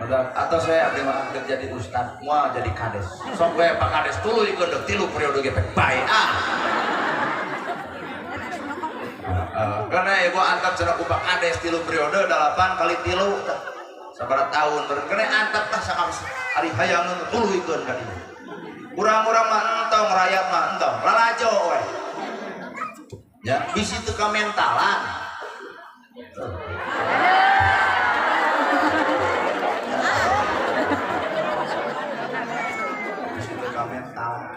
Speaker 1: Atau saya abdi mah dek jadi ustad moal jadi kades. Sok we Pak Kades tuluykeun dek 3 periode ge bae ah. Karena ibu antap cenah ku Pak Kades 3 periode 8 kali 3 sabaraha tahun kena antap tah sakabeh ari hayangeun tuluykeun ka dieu. Urang-urang mah entong, rakyat mah entong, lalajo we. Ya, bisi teu kamentalan. Bisi teu kamentalan.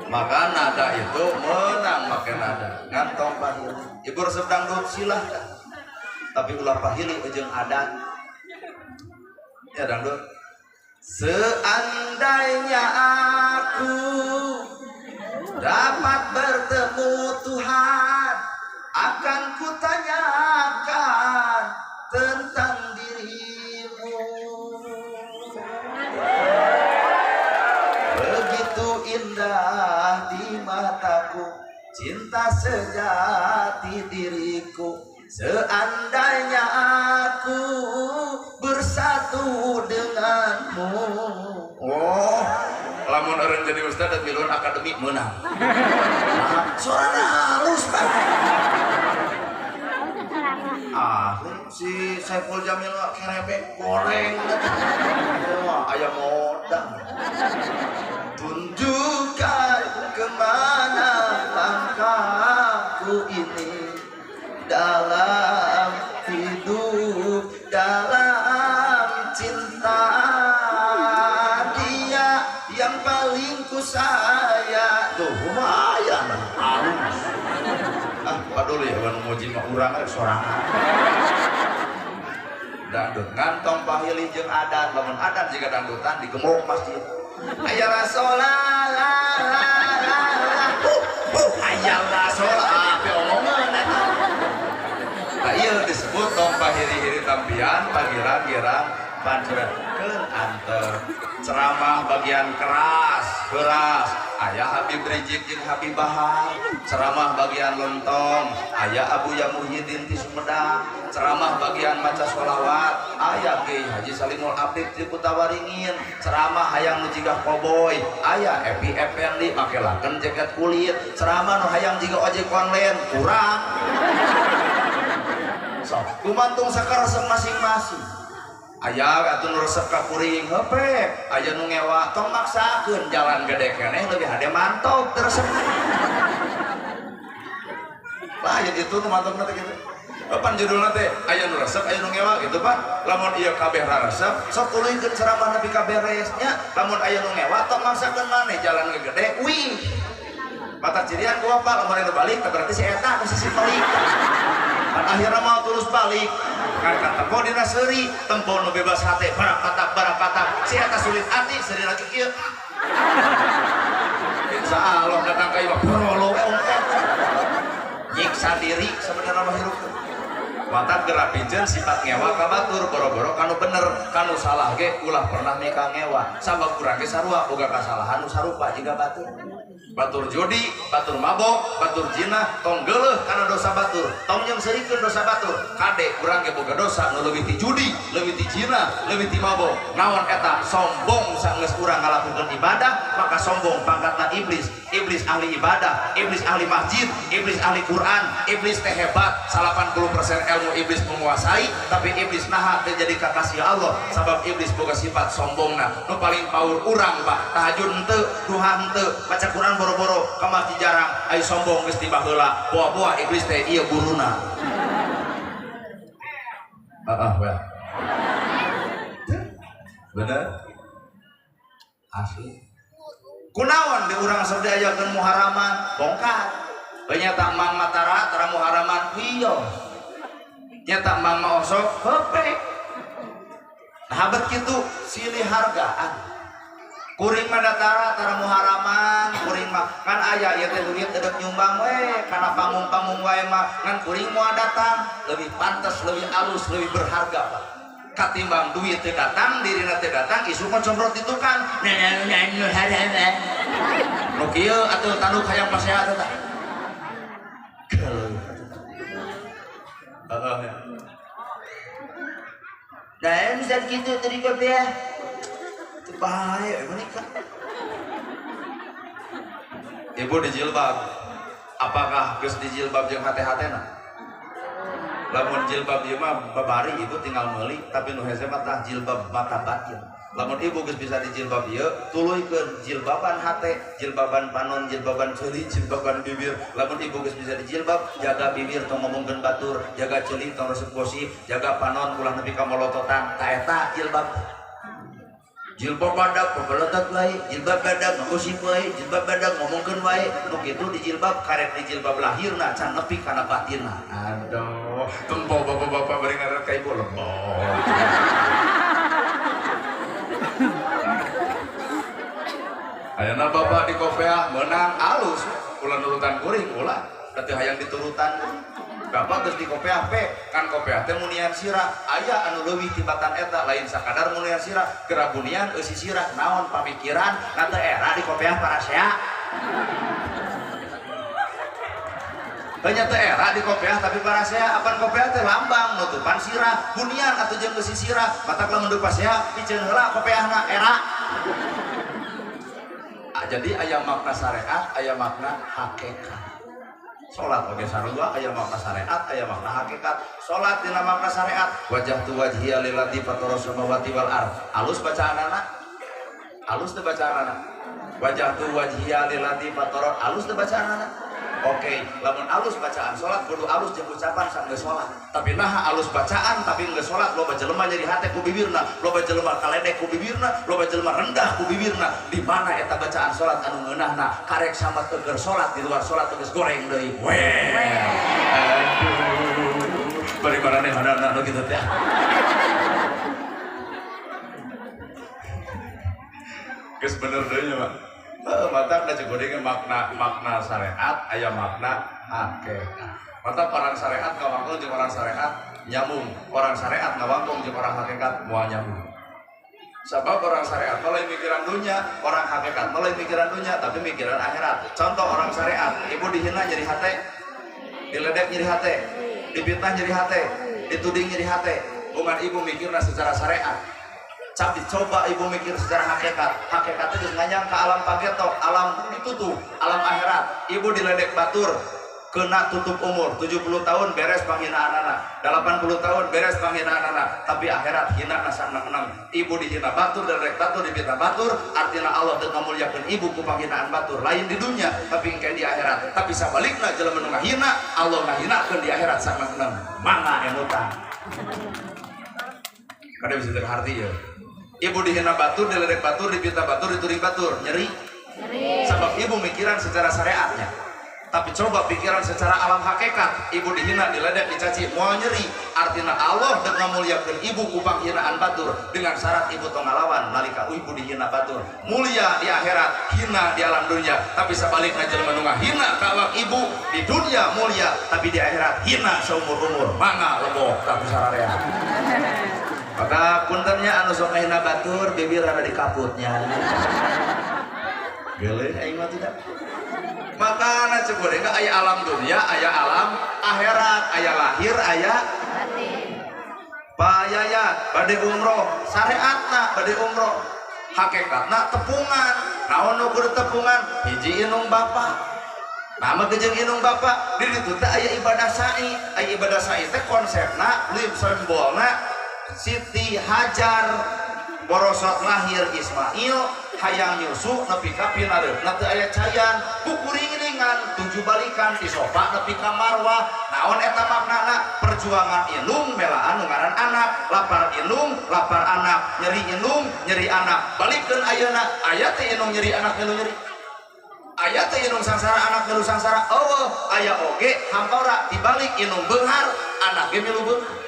Speaker 1: Maka nada itu menang make nada. Ngantong pahili. Ibu resep dangdut silahkan. Tapi ulah pahili jeung adat. Ya dangdut. Seandainya aku dapat bertemu Tuhan, akan kutanyakan tentang dirimu. Begitu indah di mataku, cinta sejati diriku. Seandainya aku bersatu denganmu. Oh, lamun orang jadi ustad dan miluan akademi menang. Nah, suaranya halus kan. Ah, si Saiful Jamil kerebek goreng. Wah, ayam modal. Tunjukkan kemana langkahku ini dalam hidup, dalam cinta. Dia yang paling ku sayang. Tuh lumayan halus. Ah, paduli ya anu muji mah urang rek sorangan. Dangdut ngantong pahili jeung adan, lamun adan jiga dangdutan digemok masjid. Ayalah sholat, ayalah sholat, api omongan eta. Nah, iya disebut tong pahiri-hiri tampian, pagiran-girang, pancuran keun anter. Ceramah bagian keras, keras. aya Habib Rizik jeung Habib Bahar, ceramah bagian lontong aya Abuya Muhyiddin ti Sumedang, ceramah bagian maca sholawat aya Kiai Haji Salimul Apik ti Kutawaringin, ceramah hayang nu jiga koboy aya Epi Effendi make laken jaket kulit, ceramah nu hayang jiga ojek online kurang. Sok gumantung sakaresep masing-masing. Aya atuh nu resep ka kuring heupe, aya nu ngewa tong maksakeun jalan gede keneh leuwih hade mantog teu resep. Lah aya ditu nu mantogna teh kitu. Kapan judulna teh aya nu resep aya nu ngewa gitu Pak. Lamun ieu kabeh raresep sok tuluykeun ceramah nepi ka beres nya. Lamun aya nu ngewa tong maksakeun maneh jalan gede wih. Mata cirian ku apa lamun anu balik berarti si eta nu sisi pelik. Kan akhirna mau terus balik kan katempo dina seuri tempo nu bebas hate barapatak si eta sulit hati seuri lagi kieu. Insyaallah datang ka ieu prolo we ongkot. Nyiksa diri sebenarnya mah hirup. Mata gerak pijeun sifat ngewa ka batur boro-boro kanu bener kanu salah ge ulah pernah mika ngewa sabab urang ge sarua boga kasalahan nu sarupa jiga batur. Batur judi, batur mabok, batur zina, tong geuleuh kana dosa batur, tong nyeungseurikeun dosa batur. Kade urang ge boga dosa nu leuwih ti judi, leuwih ti zina, leuwih ti mabok. Naon eta? Sombong sanggeus urang ngalakukeun ibadah, maka sombong pangkatna iblis. Iblis ahli ibadah, iblis ahli masjid, iblis ahli Quran, iblis teh hebat, 80% ilmu iblis menguasai, tapi iblis naha teh jadi kakasih Allah sabab iblis boga sifat sombongna. Nu paling power urang Pak, tahajud henteu, duha henteu, baca Quran boro-boro, ka masjid jarang, ayo sombong geus tiba heula, boa-boa iblis teh ieu guruna. Heeh, well. Bener? Asli. Kunaon di urang sok diajakeun muharaman, bongkar. Nyata mang matara tara muharaman wios. Nyata mang ma osok heupe. Nah habet kitu silih hargaan. Kuring mah datara tara muharaman, kuring mah kan aya ieu teh duit edek nyumbang we kana panggung-panggung wae mah ngan kuring moal datang, lebih pantas, lebih alus, lebih berharga Pak. Katimbang duit teu datang, dirina teu datang, isuk mah combrot di tukang. Nu kieu atuh tanduk hayang pasea teh tah. Geuleuh. Heeh. Nah, bisa kitu tadi kopiah. Teu bae menikah. Ibu dijilbab. Apakah geus dijilbab jeung hate-hatena? Lamun jilbab ieu mah babari ibu tinggal meuli, tapi nu hese mah tah jilbab mata batin. Lamun ibu geus bisa dijilbab ieu, tuluykeun jilbaban hate, jilbaban panon, jilbaban ceuli, jilbaban bibir. Lamun ibu geus bisa dijilbab, jaga bibir tong ngomongkeun batur, jaga ceuli tong resep gosip, jaga panon ulah nepi ka molototan. Ta eta jilbab. Jilbab badak pebeletot wae, jilbab badak ngagosip wae, jilbab badak ngomongkeun wae. Nu kitu dijilbab karek dijilbab lahirna can nepi kana batinna. Aduh, tempo bapak-bapak bari ngaret ka ibu lembok. Ayeuna bapak di kopeah meunang alus, ulah nurutan kuring ulah, da teu hayang diturutan. Bapak geus di kopeah pe, kan kopeah teh munian sirah, aya anu leuwih tibatan eta lain sakadar munian sirah, geura bunian eusi sirah, naon pamikiran na teu era di kopeah parasea. Hanya teu era di kopeah tapi parasea, apan kopeah teh lambang nutupan sirah, bunian atuh jeung eusi sirah, matak lamun deui pasea piceun heula kopeahna era. Jadi aya makna syariat, aya makna hakikat. Salat oge sarua aya makna syariat, aya makna hakikat. Salat dina makna syariat, wajhtu wajhiya lilladzi fatara samawati wal ard. Alus bacaanana? Alus teu bacaanana? Wajhtu wajhiya lilladzi fatara, alus teu bacaanana? Oke, lamun alus bacaan salat kudu alus jeung ucapan sanggeus salat. Tapi naha alus bacaan tapi geus salat loba jelema nyeri hate ku bibirna, loba jelema kaledek ku bibirna, loba jelema rendah ku bibirna. Di mana eta bacaan salat anu ngeunahna? Karek samat keur salat di luar salat geus goreng deui. Weh. Aduh. Bari marane hadana nu kitu teh. Geus bener deui nya, Pak. Mata da jeung makna makna syariat aya makna hakikat. Mata orang syariat ngawangkong jeung orang syariat nyambung, orang syariat ngawangkong jeung orang hakikat moal nyambung. Sebab orang syariat mulai mikiran dunia, orang hakikat mulai mikiran dunia, tapi mikiran akhirat. Contoh orang syariat, ibu dihina nyeri hati, diledek nyeri hati, dipitnah nyeri hati, dituding nyeri hati. Bukan ibu mikirna secara syariat. Tapi coba ibu mikir secara hakikat. Hakikatnya geus nganyang ke alam pagetok, alam itu tuh, alam akhirat. Ibu diledek batur, kena tutup umur 70 tahun beres penghinaan anak, 80 tahun beres penghinaan anak, tapi akhirat hina nasa enam. Ibu dihina batur, diledek batur, dipitnah batur, artinya Allah teu ngamuliakeun ibu ku penghinaan batur, lain di dunia tapi engke di akhirat. Tapi sabalikna jelema nu ngahina, Allah ngahinakeun di akhirat sanang enam. Mangga emutan. Kada bisa terharti ya. Ibu dihina batur, diledek batur, dipitnah batur, dituding batur, nyeri. Sebab ibu mikiran secara syariatnya. Tapi coba pikiran secara alam hakikat, ibu dihina, diledek, dicaci, mau nyeri. Artinya Allah dek ngamuliakeun ibu ku panghinaan batur dengan syarat ibu tong ngalawan nalika ibu dihina batur. Mulia di akhirat, hina di alam dunia. Tapi sebaliknya jelema nu ngahina ka awak ibu di dunia mulia, tapi di akhirat hina seumur-umur. Mangga lebok tapi sararea. Maka puntennya anu sok ngahina batur, bibir rada dikaputnya. Geuleuh aing mah tidak. Makana cek goreng aya alam dunia, aya alam akhirat, aya lahir, aya Pak Yayat bade umroh, syariatna bade umroh, hakikatna tepungan. Naon nu kudu tepungan? Hiji indung bapa. Nama jeung indung bapa di ditu teh aya ibadah sa'i. Aya ibadah sa'i teh konsepna, leuwih simbolna Siti Hajar borosot lahir Ismail hayang nyusu nepi ka pinareupna teu aya cayan, kukuringan 7 balikan ti Sofa nepi ka Marwah. Naon eta maknana? Perjuangan indung melaan nu ngaran anak, lapar indung lapar anak, nyeri indung nyeri anak. Balikeun ayeuna aya teh indung nyeri anak milu nyeri, aya teh indung sangsara anak milu sangsara. Eueuh, aya oge hampora dibalik, indung beunghar anak ge milu beunghar.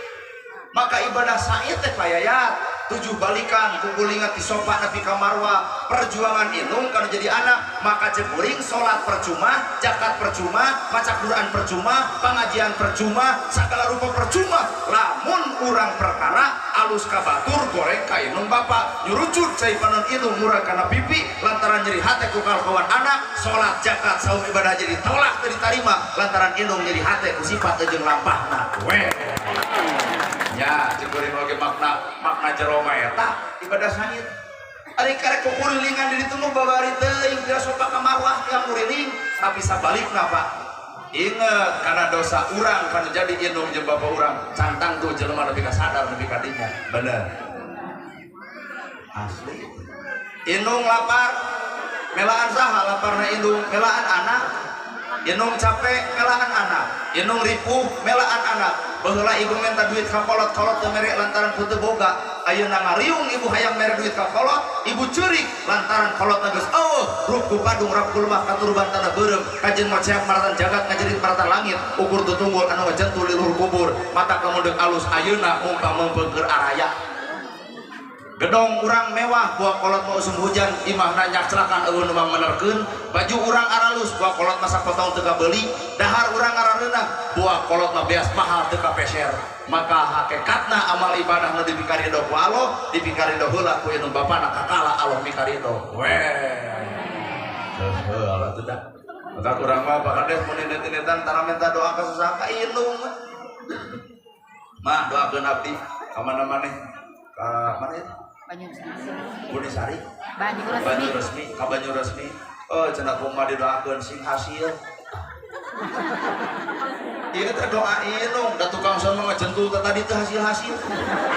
Speaker 1: Maka ibadah sa'i teh payayat 7 balikan kukulingan ti Sofa nepi ka Marwah, perjuangan indung kana jadi anak. Maka cek kuring salat percuma, zakat percuma, maca Quran percuma, pengajian percuma, segala rupa percuma lamun urang perkara alus ka batur goreng ka indung bapa, nyurucut cai panon indung murah kana pipi lantaran nyeri hate ku kalakuan anak. Salat, zakat, saum, ibadah jadi tolak teu ditarima lantaran indung nyeri hate ku sifat jeung lampahna. Weh ya, cek kuring oge makna makna jero mah eta ibadah sa'i. Ari karek kukurilingan di ditu mah babari teuing teu Sofa ka Marwah tiang nguriling. Tapi sabalikna Pak, inget karena dosa urang kana jadi indung jeung bapa urang cantang tuh jelema nepi ka sadar nepi ka dinya. Bener asli, indung lapar melaan saha laparna indung? Melaan anak. Indung capek melaan anak, indung ripuh melaan anak. Baheula ibu minta duit ka kolot, kolot teu mere lantaran ku teu boga. Ayeuna ngariung ibu hayang mere duit ka kolot, ibu ceurik lantaran kolot geus eueuh. Rup ku padung rap ku lemah katurban tanah beureum, kajeun maceak maratan jagat ngajerit maratan langit, ukur tutunggul anu ngajentul di luhur kubur. Mata lamun deuk alus ayeuna mumpang meungpeung araya. Gedong urang mewah buah kolot mah usum hujan imahna nyakclakan eueuh nu menerkeun. Baju urang aralus buah kolot masa potong teu kabeuli. Dahar urang arareunah buah kolot mah beas mahal teu kapeser. Maka hakikatna amal ibadah nu dipikarido ku Allah dipikarido heula ku indung bapana, kakala Allah mikarido. Weh heuh Allah teh dah. Maka urang mah Pak Kades mun inet-inetan tara minta doa ka saha, ka indung mah. Doakeun abdi ka mana-mana, ka mana ya? Bunisari,
Speaker 2: Banyu Resmi.
Speaker 1: Banyu Resmi, ka Banyu Resmi. Oh, cenah kumaha didoakeun sing hasil. Ieu teh doa indung, da tukang sono ngajentul teh tadi teh hasil-hasil.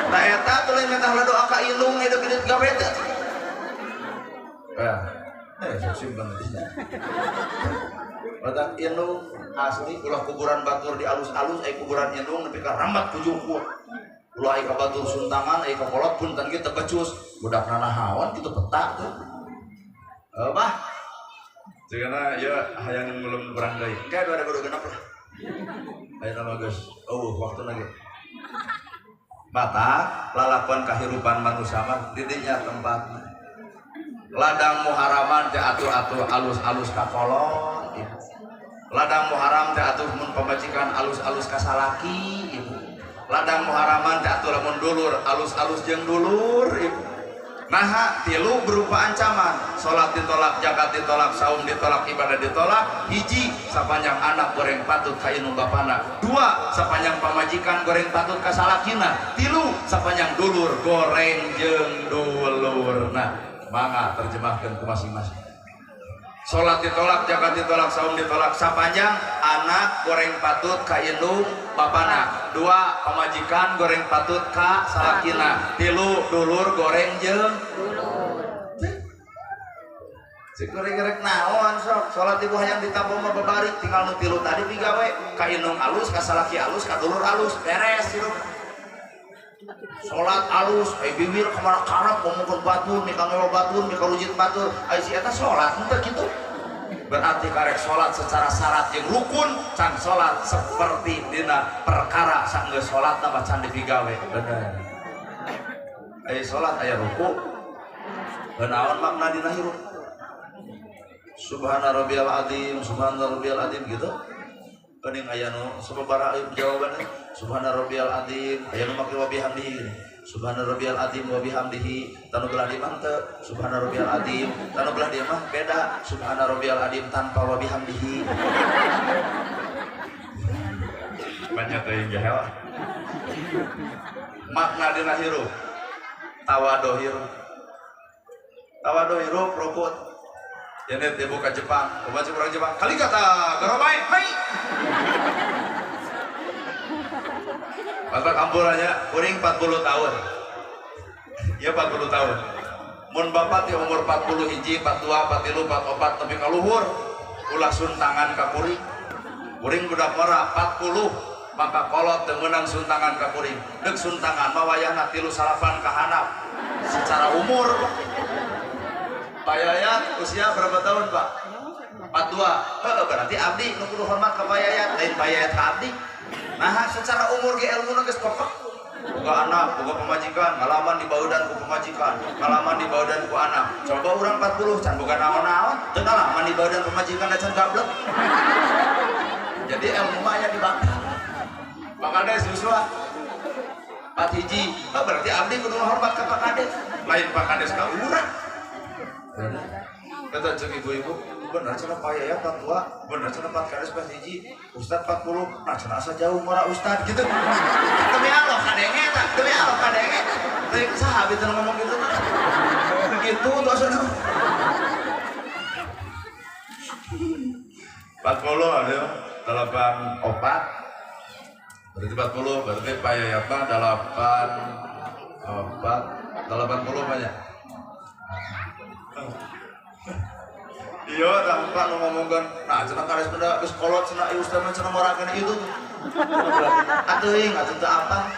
Speaker 1: Da eta teh lain minta heula doa ka indung hidup-hidup gawe teh. Eh, eh simpen dinya. Batak indung asli ulah kuburan batur di alus-alus, ai kuburan indung nepi ka rambat ku jukut. Ulah ai ka batur suntangan, ai ka kolot punten ge teu becus. Budak nanahaon kitu peta tuh. Bah. Jigana ya hayang ngulum berang deui. Engke 2026 lah. Ayeuna mah geus eueuh waktuna ge. Mata lalakon kahirupan manusia mah di dinya tempatna. Ladang muharaman teh atur-atur alus-alus ka kolot ibu. Ladang muharam teh atuh mun pamajikan alus-alus ka salaki ibu. Ladang muharaman teh atuh lamun dulur alus-alus jeung dulur ibu. Nah, tilu berupa ancaman. Salat ditolak, zakat ditolak, saum ditolak, ibadah ditolak. Hiji, sapanjang anak goreng patut ka indung bapana. Dua, sapanjang pamajikan goreng patut ka salakina. Tilu, sapanjang dulur goreng jeung dulurna. Mangga terjemahkeun ku masing-masing. Salat ditolak, zakat ditolak, saum ditolak, sapanjang anak goreng patut ka indung bapana. Dua, pamajikan goreng patut ka salakina. Tilu, dulur goreng jeung dulur. Cek goreng-goreng naon sok, salat ibu hayang ditampa mah babari, tinggal nu tilu tadi digawe, ka indung alus, ka salaki alus, ka dulur alus, beres hirup. Salat alus, bibir kemana karep ngomongkeun batur, mika ngewa batur, mika rujit batur, ai si eta salat henteu kitu. Berarti karek salat secara syarat jeung rukun, can salat seperti dina perkara sanggeus salat mah can dipigawe. Bener. Ai salat aya ruku. Naon makna dina hirup? Subhana rabbiyal azim, subhana rabbiyal azim gitu. Kening aya nu sababaraha jawabanna subhana rabbiyal azim aya nu make wa bihamdihi subhana rabbiyal azim wa bihamdihi tanu belah di mah teu subhana rabbiyal azim tanu belah di mah beda subhana rabbiyal azim tanpa wa bihamdihi banyak teuing jahel makna dina hirup tawadu hirup tawadu hirup rukun. Ini ibu ke Jepang, baca orang Jepang. Kali kata geromai, hai. Bapak kampurannya, kuring 40 tahun. Iya 40 tahun. Mun bapak di umur 40 hiji, 42, 43, 44 tapi kaluhur, ulah suntangan ka kuring. Kuring budak mora 40, maka kolot teu meunang suntangan ka kuring. Deuk suntangan mah wayahna 3 salapan ka handap. Secara umur Pak Yayat usia berapa tahun Pak? 42. Berarti abdi nu kudu hormat ka Pak Yayat, lain Pak Yayat ka abdi. Nah, secara umur ge ilmuna geus pokok. Boga anak, boga pamajikan, ngalaman di baudan ku pamajikan, ngalaman di baudan ku anak. Coba urang 40 can boga naon-naon, teu ngalaman di baudan pamajikan da can gablek. Jadi ilmu mah aya di bakal. Pak Kades yuswa 4 hiji. Berarti abdi kudu hormat ka Pak Kades. Lain Pak Kades ka urang. Kata cek ibu-ibu, bener cenah Pak Yayat 42, bener cenah Pak Kades 4 hiji, Ustad 40, nah cenah asa jauh ngora Ustad gitu. Demi Allah kadenge tah, demi Allah kadenge. Teh saha abi teh ngomong gitu tah. Gitu tuh asa 40 ada 84. Berarti 40, berarti Pak Yayat mah 84, 80 banyak. Iya, tak nu ngomongkeun, nah cenah kades benda geus kolot cenah ieu ustaz mah cenah morakeun itu. Atuh atuh teu apa.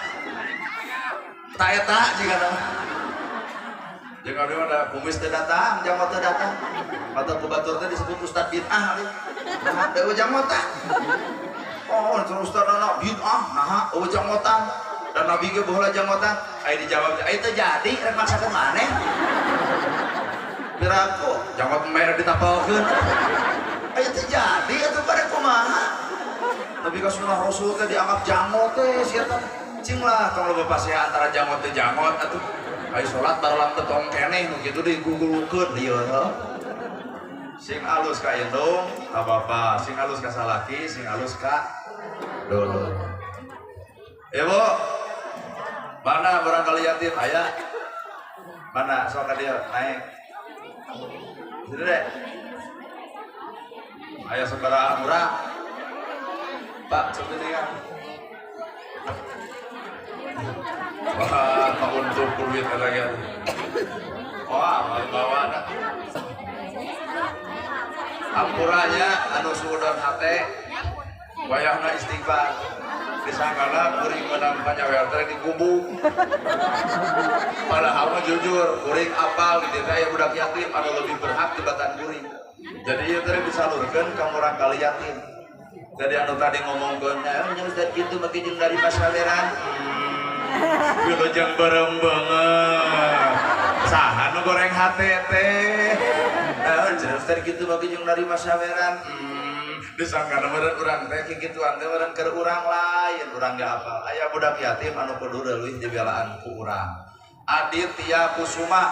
Speaker 1: Ta eta jiga mah. Jeung abdi mah da kumis teu datang, janggot teu datang. Mata ku batur teh disebut ustaz bid'ah. Nah, da janggotan. Oh, cenah ustaz anak bid'ah, naha eueuh janggotan. Dan nabi ge baheula janggotan. Aya dijawab, aya teu jadi rek maksakeun maneh. Piraku janggot merah ditapalkeun. Aya teu jadi atuh pada kumaha. Tapi ka sunah Rasul teh dianggap janggot teh sia teh. Cing lah tong loba pasea antara janggot teh janggot atuh. Aya salat baralam teh tong keneh nu kitu digugulukeun ieu heuh. Sing alus ka indung ka bapa, sing alus ka salaki, sing alus ka dulur. Ibu, mana barangkali yatim aya? Mana sok ka dieu naik. Sini deh. Ayo sabaraha murah. Pak, coba kan. Wah, Pak untuk duit lagi. Wah, mau bawa dah. Ampuranya anu suudon hate wayahna istighfar. Disangkana kuring menang panyawer teh digubuk. Padahal mah jujur, kuring apal di desa aya budak yatim anu lebih berhak tibatan kuring. Jadi ieu teh disalurkeun ka murang kali yatim. Jadi anu tadi ngomongkeun, nya ustaz kitu make jeung dari pasaweran. Wilujeng berem banget. Saha nu goreng hate teh. Naon cenah ustaz kitu make jeung dari pasaweran. Disangkana meureun urang teh kikituan teh meureun keur urang lain, urang ge apal. Aya budak yatim anu kudu leuwih dibelaan ku urang. Aditya Kusuma.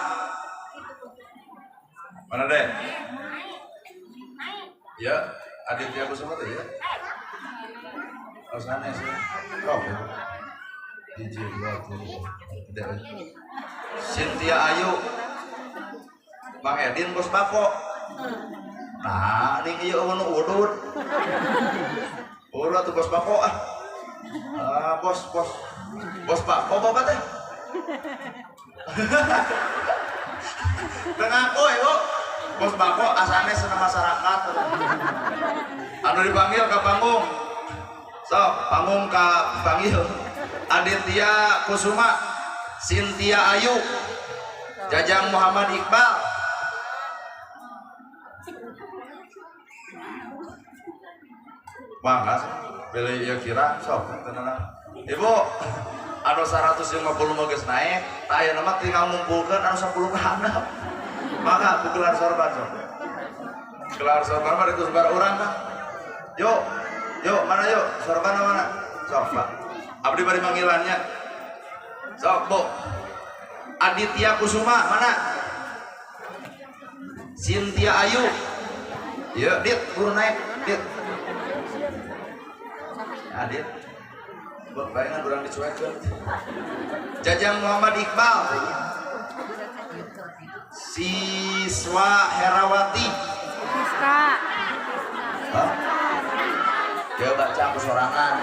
Speaker 1: Mana deh? Ya, Aditya Kusuma tuh ya. Oh, sana sih. Oh, hiji, dua, tilu. Cynthia Ayu. Bang Edin bos bako. Nah, ini ieu nu udud. Udud atuh bos bako ah. Ah, bos, bos. Bos bako bapak teh. Tengah koe, Bu. Bos bako asane seneng masyarakat. Anu dipanggil ke panggung. Sok, panggung ka panggil. Aditya Kusuma, Cynthia Ayu, Jajang Muhammad Iqbal. Mangga beli ieu kira sok tenang. Ibu, anu 150 mah geus naik, tah ayeuna mah tinggal ngumpulkeun anu 10 ka handap. Mangga ku gelar sorban sok. Gelar sorban mah itu sebar urang mah. Yuk, yuk mana yuk sorban mana? Sok, Pak. Abdi bari manggilannya. Sok, Bu. Aditya Kusuma mana? Cynthia Ayu. Yuk, Dit, buru naik, Dit. Adit. Bu, bayangan urang dicuekeun. Jajang Muhammad Iqbal. Siswa Herawati.
Speaker 2: Siska.
Speaker 1: Hah? Dia baca aku sorangan.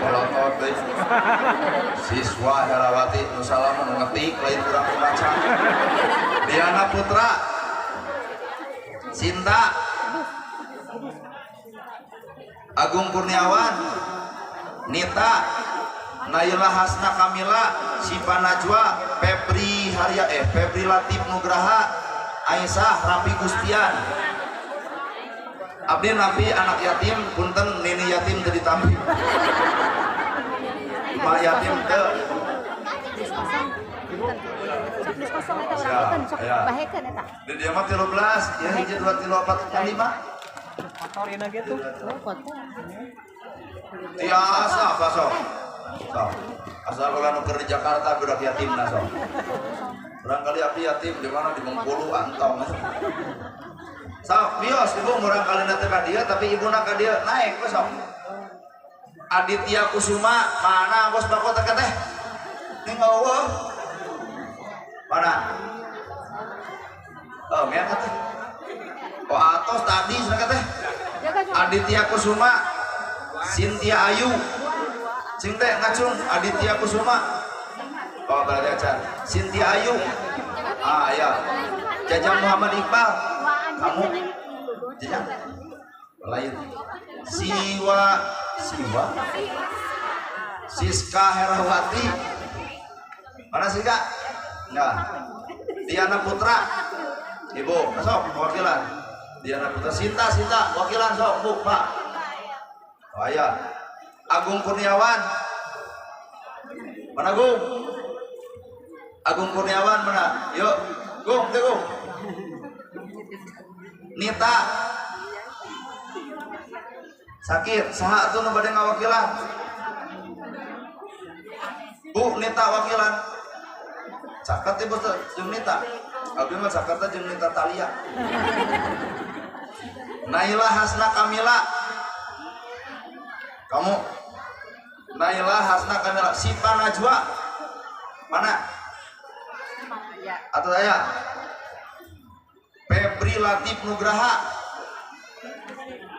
Speaker 1: Polotot deui. Siswa Herawati nu salah nu ngetik lain urang baca. Diana Putra. Sinta. Agung Kurniawan. Nita. Naila Hasna Kamila, Sipa Najwa, Febri Harya Febri Latif Nugraha, Aisyah Rapi Gustian. Abdi nampi anak yatim, punten nini yatim teu ditampi. Mak yatim teu.
Speaker 2: Sok geus kosong eta urang ikeun sok bahekeun eta.
Speaker 1: Di dieu mah 13, ya hiji 2 3 4 5.
Speaker 3: Kotor ieu ge tuh.
Speaker 2: Oh, kotor.
Speaker 1: Tiasa apa sok? Sok. Asal ulah nu keur di Jakarta budak yatimna sok. Barangkali abdi yatim di mana di Bengkulu antong. Sok, bios ibu murang kali teh ka dieu tapi ibuna ka dieu naik we sok. Aditya Kusuma mana bos bako teh teh? Ning eueuh. Mana? Oh, ngeak teh. Oh, atos tadi cenah teh. Aditya Kusuma, Cynthia Ayu. Cing teh ngacung Aditya Kusuma. Oh, berarti acan. Cynthia Ayu. Ah, ya. Jajang Muhammad Iqbal. Kamu Jajang lain. Siwa Siwa Siska Herawati. Mana sih Kak? Enggak. Diana Putra. Ibu, sok wakilan. Diana Putra, Sinta, Sinta, wakilan sok, Bu, Pak. Oh iya. Agung Kurniawan. Mana Gung? Agung Kurniawan mana? Yuk, Gung, teh Gung. Nita. Sakit, saha atuh nu bade ngawakilan? Bu, Nita wakilan. Caket ibu teh jeung Nita. Abdi mah caket teh jeung Nita Talia. Naila Hasna Kamila. Kamu Naila Hasna Kamila, Sipa Najwa. Mana? Atau saya? Febri Latif Nugraha.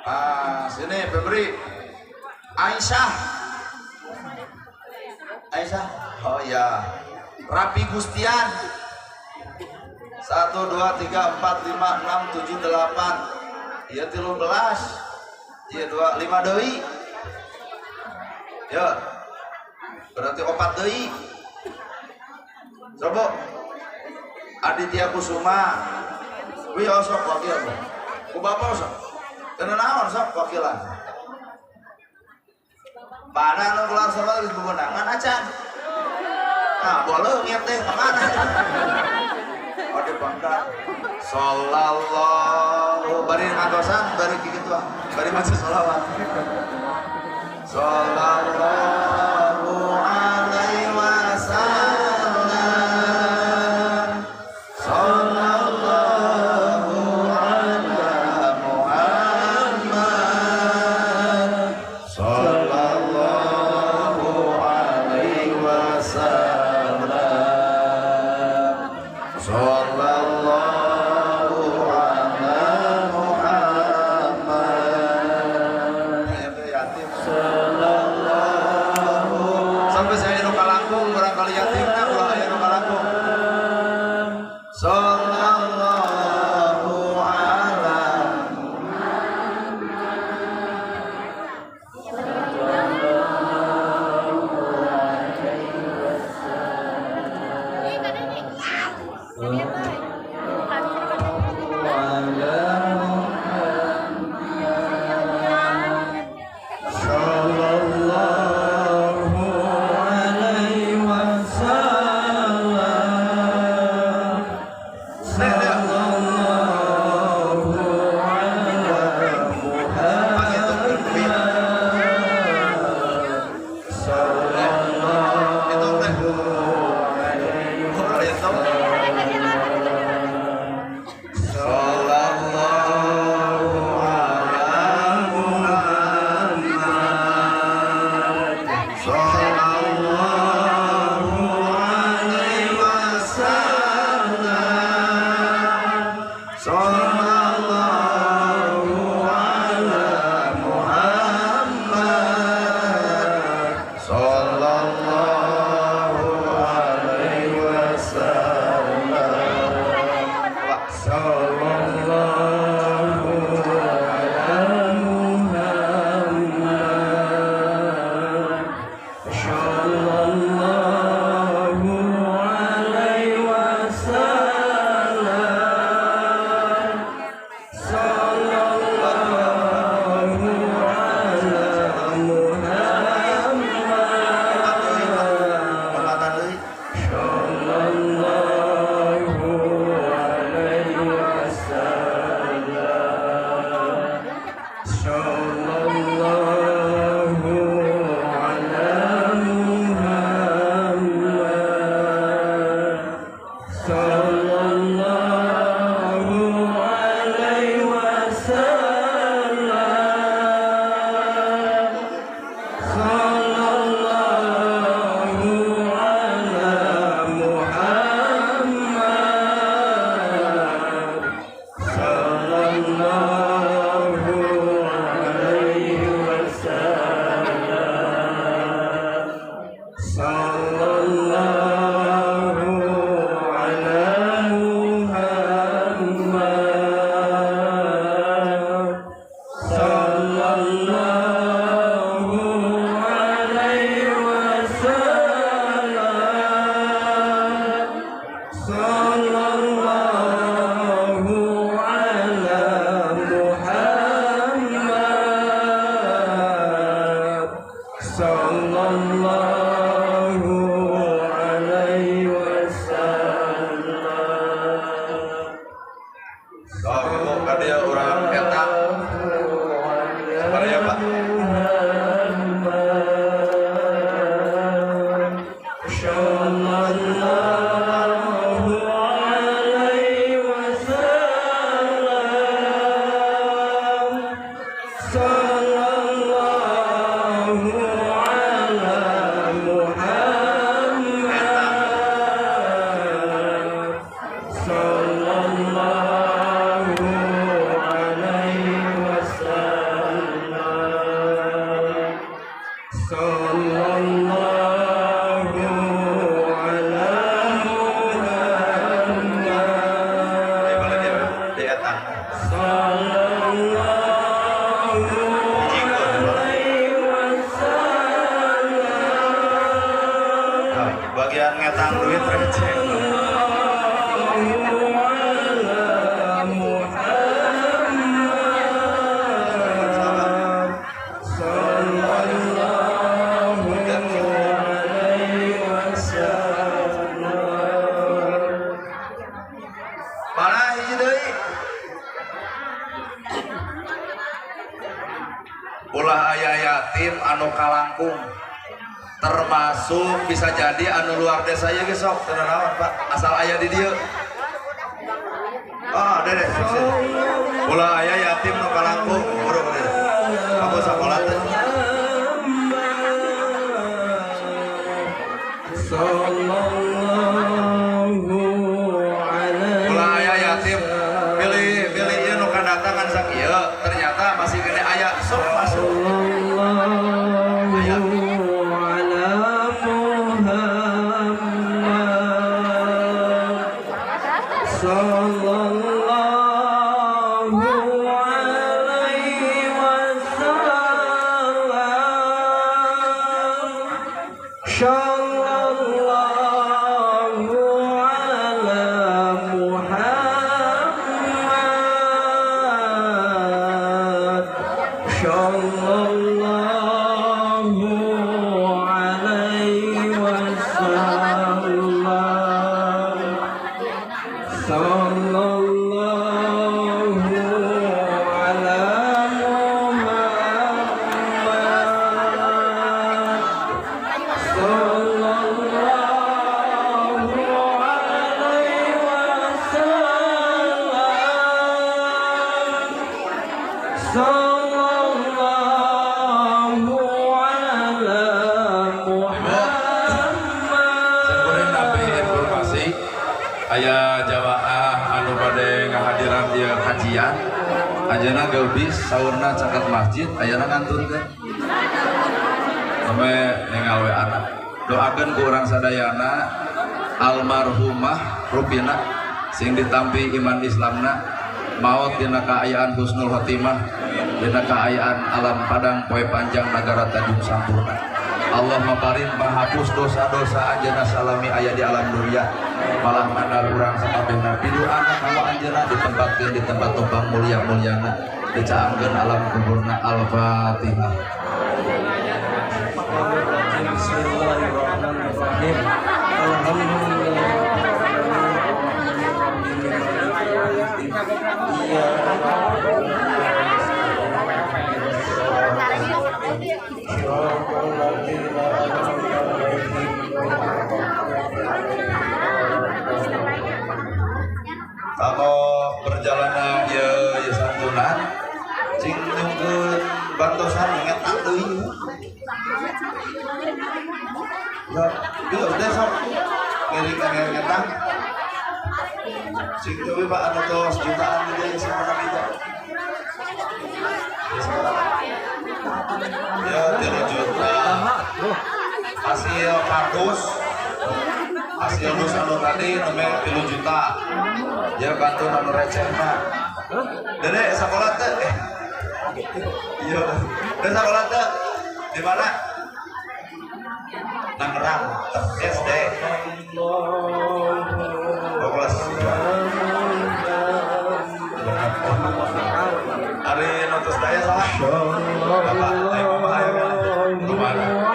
Speaker 1: Ah, sini Febri. Aisyah. Aisyah. Oh ya. Rapi Gustian. 1 2 3 4 5 6 7 8. Iya 13. Iya 2 5 deui. Ya. Berarti 4 deui. Coba Aditya Kusuma. Wih sok wakil. Ku bapak sok. Kana naon sok wakilan. Mana nu keluar salat geus bebenangan acan. Nah, boleh ngiat teh ka mana? Oh, di bangka. Sallallahu bari ngatosan bari kitu ah. Bari maca sholawat. Sallallahu alaihi wasallam. Sallallahu
Speaker 4: Sallallahu alaihi wasallam.
Speaker 1: Sok ibu ka dieu urang eta. Sabar ya Pak.
Speaker 4: Sallallahu alaihi wasallam. Sallallahu ala Muhammad. Sallallahu alaihi wasallam. Sallallahu ala Muhammad.
Speaker 1: Ayo balik dia di eta.
Speaker 4: Sallallahu alaihi wasallam.
Speaker 1: Nah, bagian ngetang duit receh.
Speaker 4: Sallallahu ala Muhammad. Sallallahu alaihi wasallam.
Speaker 1: Mana hiji deui? Ulah aya yatim anu kalangkung. Termasuk bisa jadi anu luar desa ieu ge sok teu naon Pak, asal aya di dieu. Oh, dede sukses. Ulah aya yatim nu kalangkung, buru buru. Kamu sakola teh.
Speaker 4: Sallallahu alaihi
Speaker 1: Ulah aya yatim pilih pilih ieu nu kadatangan sakieu, ternyata masih kene aya sok masuk.
Speaker 4: Sallallahu ala Muhammad. Sallallahu alaihi wasallam. Sallallahu ala Muhammad. Sallallahu alaihi wasallam. Sallallahu ala Muhammad. Sallallahu alaihi wasallam. Sallallahu ala Muhammad.
Speaker 1: Simkuring napi informasi aya jamaah anu bade ngahadiran ieu kajian ayeuna geubis saurna caket masjid ayeuna ngantun teh sampe ningal we anak doakeun ku urang sadayana almarhumah Rupina sing ditampi iman Islamna maot dina kaayaan husnul khotimah dina kaayaan alam padang poe panjang nagara Tanjung Sampurna. Allah maparin menghapus dosa-dosa anjeunna salami aya di alam dunia malah mandar urang sakabehna piduana ka anjeunna ditempatkeun di tempat tumpang mulia-muliana dicaangkeun alam kuburna. Al-Fatihah.
Speaker 4: Bismillahirrahmanirrahim.
Speaker 1: Kalau perjalanan ya ya santunan cing nyungkeun bantosan ngetak deui. Ya, ieu teh sok ngiring ngetang. Cing deui Pak anu tos jutaan deui sabaraha meja. Ya 3 juta. Hasil kardus hasil dus anu tadi nembe 3 juta. Ya bantu anu receh mah. Dede sakola teh. Iya. Dede sakola teh di mana? Tangerang, SD. Oh, kelas. Ari notos daya salah. Bapak, ayo mama ayo. Kemana?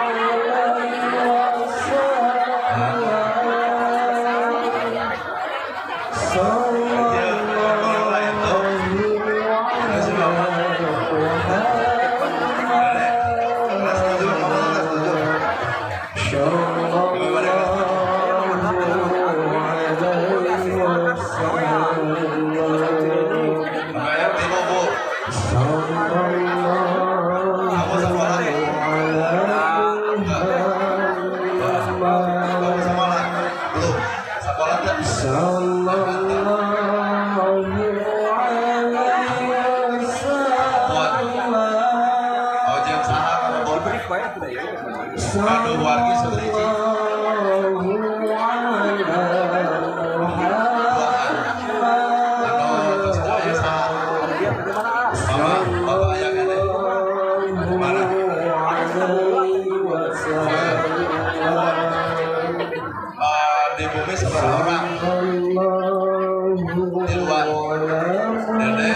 Speaker 3: Bae atuh da ieu.
Speaker 1: Aduh, wargi sabaraha? Anu tos teu aya saha? Mama, bapak aya keneh? Mana? Eh, di bumi sabaraha orang? Tiluan. Dede,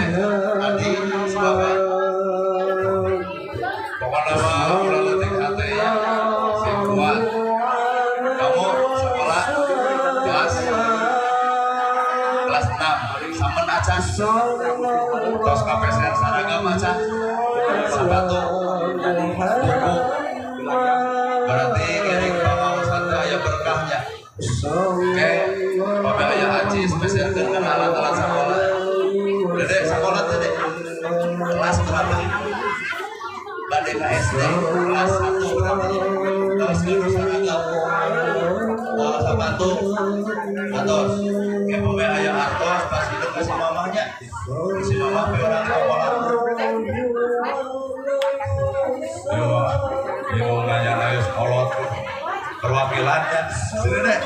Speaker 1: Adi, si bapak. Pokoknya mah ulah leutik hate ya. Sing kuat. Kamu sekolah kelas kelas 6, samen acan. Tos kapeser saragam acan. Sepatu, buku. Berarti ngiring pangaosan teh aya berkahnya. Oke, pami aya acis peserkeun kana alat-alat sekolah. Dede sekolah teh, Dek. Kelas berapa? Bade ka SD kelas 1 berarti. Tos gaduh saragam. Bawa sepatu. Atos. Ke pami aya artos pas hidup ka si mamahnya. Si mamah pe urang sekolah. Yo, yo nanya ayo sekolah perwakilannya. Sini deh.